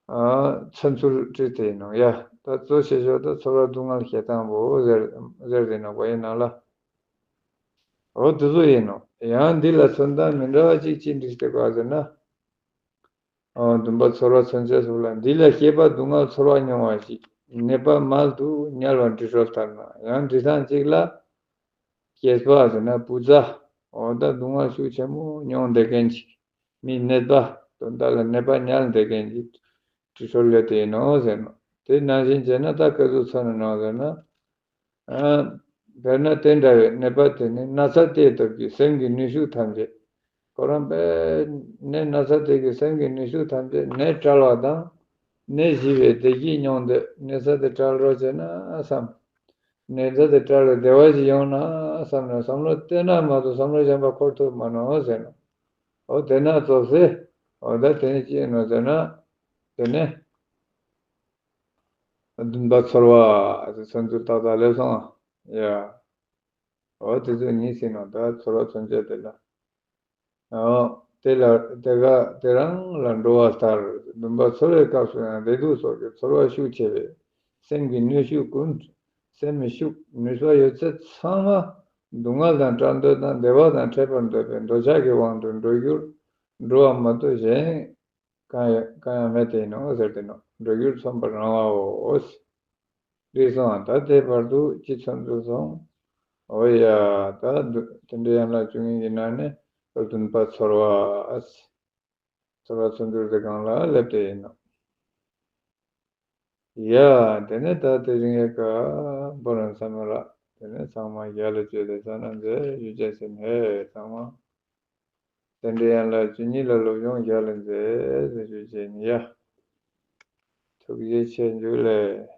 ཨ་མཚོན་ཚུལ་བྲིས་ཏེ་ཡིན་ནོ་ཡ། ད་གཙོ་ཆེ་ཤོས་ད་ཚོར་བ་སྡུག་བསྔལ་སྐྱེ་སྟངས་པོ་ཟེར་ཟེར་དེ་ནོ་གོ་ཡིན་ནོ་ལ། འོ་དེ་ཚོ་ཡིན་ནོ། ཡང་འདི་ལ་མཚོན་སྟངས་མི་འདྲ་བ་ཅིག་ཅི་འདྲ་སྟེ་ག་ཟེར་ན། འོ་བདུན་པ་ཚོར་བ་མཚོན་བྱེད་སོགས་ལ། འདི་ལ་སྐྱེས་པ་སྡུག་བསྔལ་ཚོར་བ་མྱོང་བ་ཞིག་ནད་པ་མལ་དུ་དམྱལ་བ་འདྲེ་སྲོལ་ལྟར་ན། ཡང་འདྲེ་ཐང་གཅིག་ལ་སྐྱེས་པ་ཟེར་ན་བུ་ཚ། འོ་ད་སྡུག་བསྔལ་ཤུགས་ཆེན་པོ་མྱོང་བསྡད་མཁན་ཅིག་མི་ནད་པ། དོན་དག་ལ་ནད་པ་ཉལ་བསྡད་མཁན་གྱི་དྲི་ཤོར་ལས་དེ་ཡིན་ནོ་ཟེར་ནོ། དེ་ནང་བཞིན་བྱས་ན་ད་ག་ཚོད་མཚོན་ནོ་ཟེར་ན། ཨ་དཔེར་ན་དེ་འདྲ་བའི་ནད་པ་དེ་ནི་ན་ཚ་དེའི་སྟོབས་ཀྱིས་སེམས་ཀྱི་ནུས་ཤུགས་ཐམས་ཅད། ཁོ་རང་དཔེ་ནད་ན་ཚ་དེ་གི་སེམས་ཀྱི་ནུས་ཤུགས་ཐམས་ཅད་ནད་བྲལ་བ་དང་། ནད་ཞི་བའི་བདེ་སྐྱིད་མྱོང་འདོད། ནད་ཚ་དེ་བྲལ་རོགས་བྱས་ན་བསམ། ནད་ཚ་དེ་བྲལ་བའི་བདེ་བ་ཞིག་ཡོང་ན་བསམ་ནས་བསམ་བློ་བཏོན་ན་མ་གཏོགས་བསམ་བློ་གཞན་པ་འཁོར་ཐུབ་མ་ནོ་ཟེར་ནོ། འོ་དེ་ན་རྫོགས་སེ། འོ་ད་དེ་ནི་ཅི་ཡིན་ནོ་ཟེར་ན། དེ་ནི་བདུན་པ་ཚོར་བ་ཟེར་མཚོན་ཚུལ་ཏག་ཏག་སླེབས་སོང་ཡ། འོ་དེ་ཚོ་གཉིས་ཟིན་ནོ། ད་ཚོར་བ་མཚོན་བྱེད་དེ་ལ། འོ་དེ་ལ་དེ་ག་དེ་རང་ལ་འགྲོ་བ་ལྟར། བདུན་པ་ཚོར་བའི་སྐབས་སུ་ཡང་བདེ་སྡུག་སོགས་ཀྱི་ཚོར་བ་ཤུགས་ཆེ་བས་སེམས་ཀྱི་ནུས་ཤུགས་ཀུན། སེམས་ཤུགས་ནུས་པ་ཡོད་ཚད་ཚང་མ་སྡུག་བསྔལ་དང་བྲལ་འདོད་དང་བདེ་བ་དང་འཕྲད་པར་འདོད་པའི་འདོད་ཆགས་ཀྱི་དབང་དུ་འགྲོ་རྒྱུར་འགྲོ་བ་མ་གཏོགས་གཞན་གང་ཡང་གང་ཡང་མེད་དེ་ཡིན་ནོ་ཟེར་ཏེ་ནོ། འགྲོ་རྒྱུར་མཚོན་པར་རང་བའོ། འགྲིག་སོང་། ད་དེ་བར་དུ་ཅི་མཚོན་ཚུལ་སོང་། འོ་ཡ། ད་དེ་འདྲའི་ཡན་ལག་བཅུ་གཉིས་ཀྱི་ནང་ནས་བདུན་པ་ཚོར་བ། ཚོར་བ་མཚོན་ཚུལ་དེ་གང་ལ་སླེབས་ཏེ་ཡིན་ནོ། ཡ། དེ་ནས་ད་དེ་རིང་ཡ་ག་བོ་རང་ཚང་མ་ལ་དེ་ནས་ཚང་མ་རྒྱལ་ལ་བཅོས་ཏེ་ས་ན་མཛད་ཞུ་བྱ་ཟིན་ཧེ་ཚང་མ། དེ་འདྲའི་ཡན་ལག་བཅུ་གཉིས་ལ་སློབ་སྦྱོང་རྒྱག་ལ་མཛད་ཟེར་ཞུ་བྱས་ནི་ཡ། ཐུགས་རྗེ་ཆེ། འཇུ་ལེ།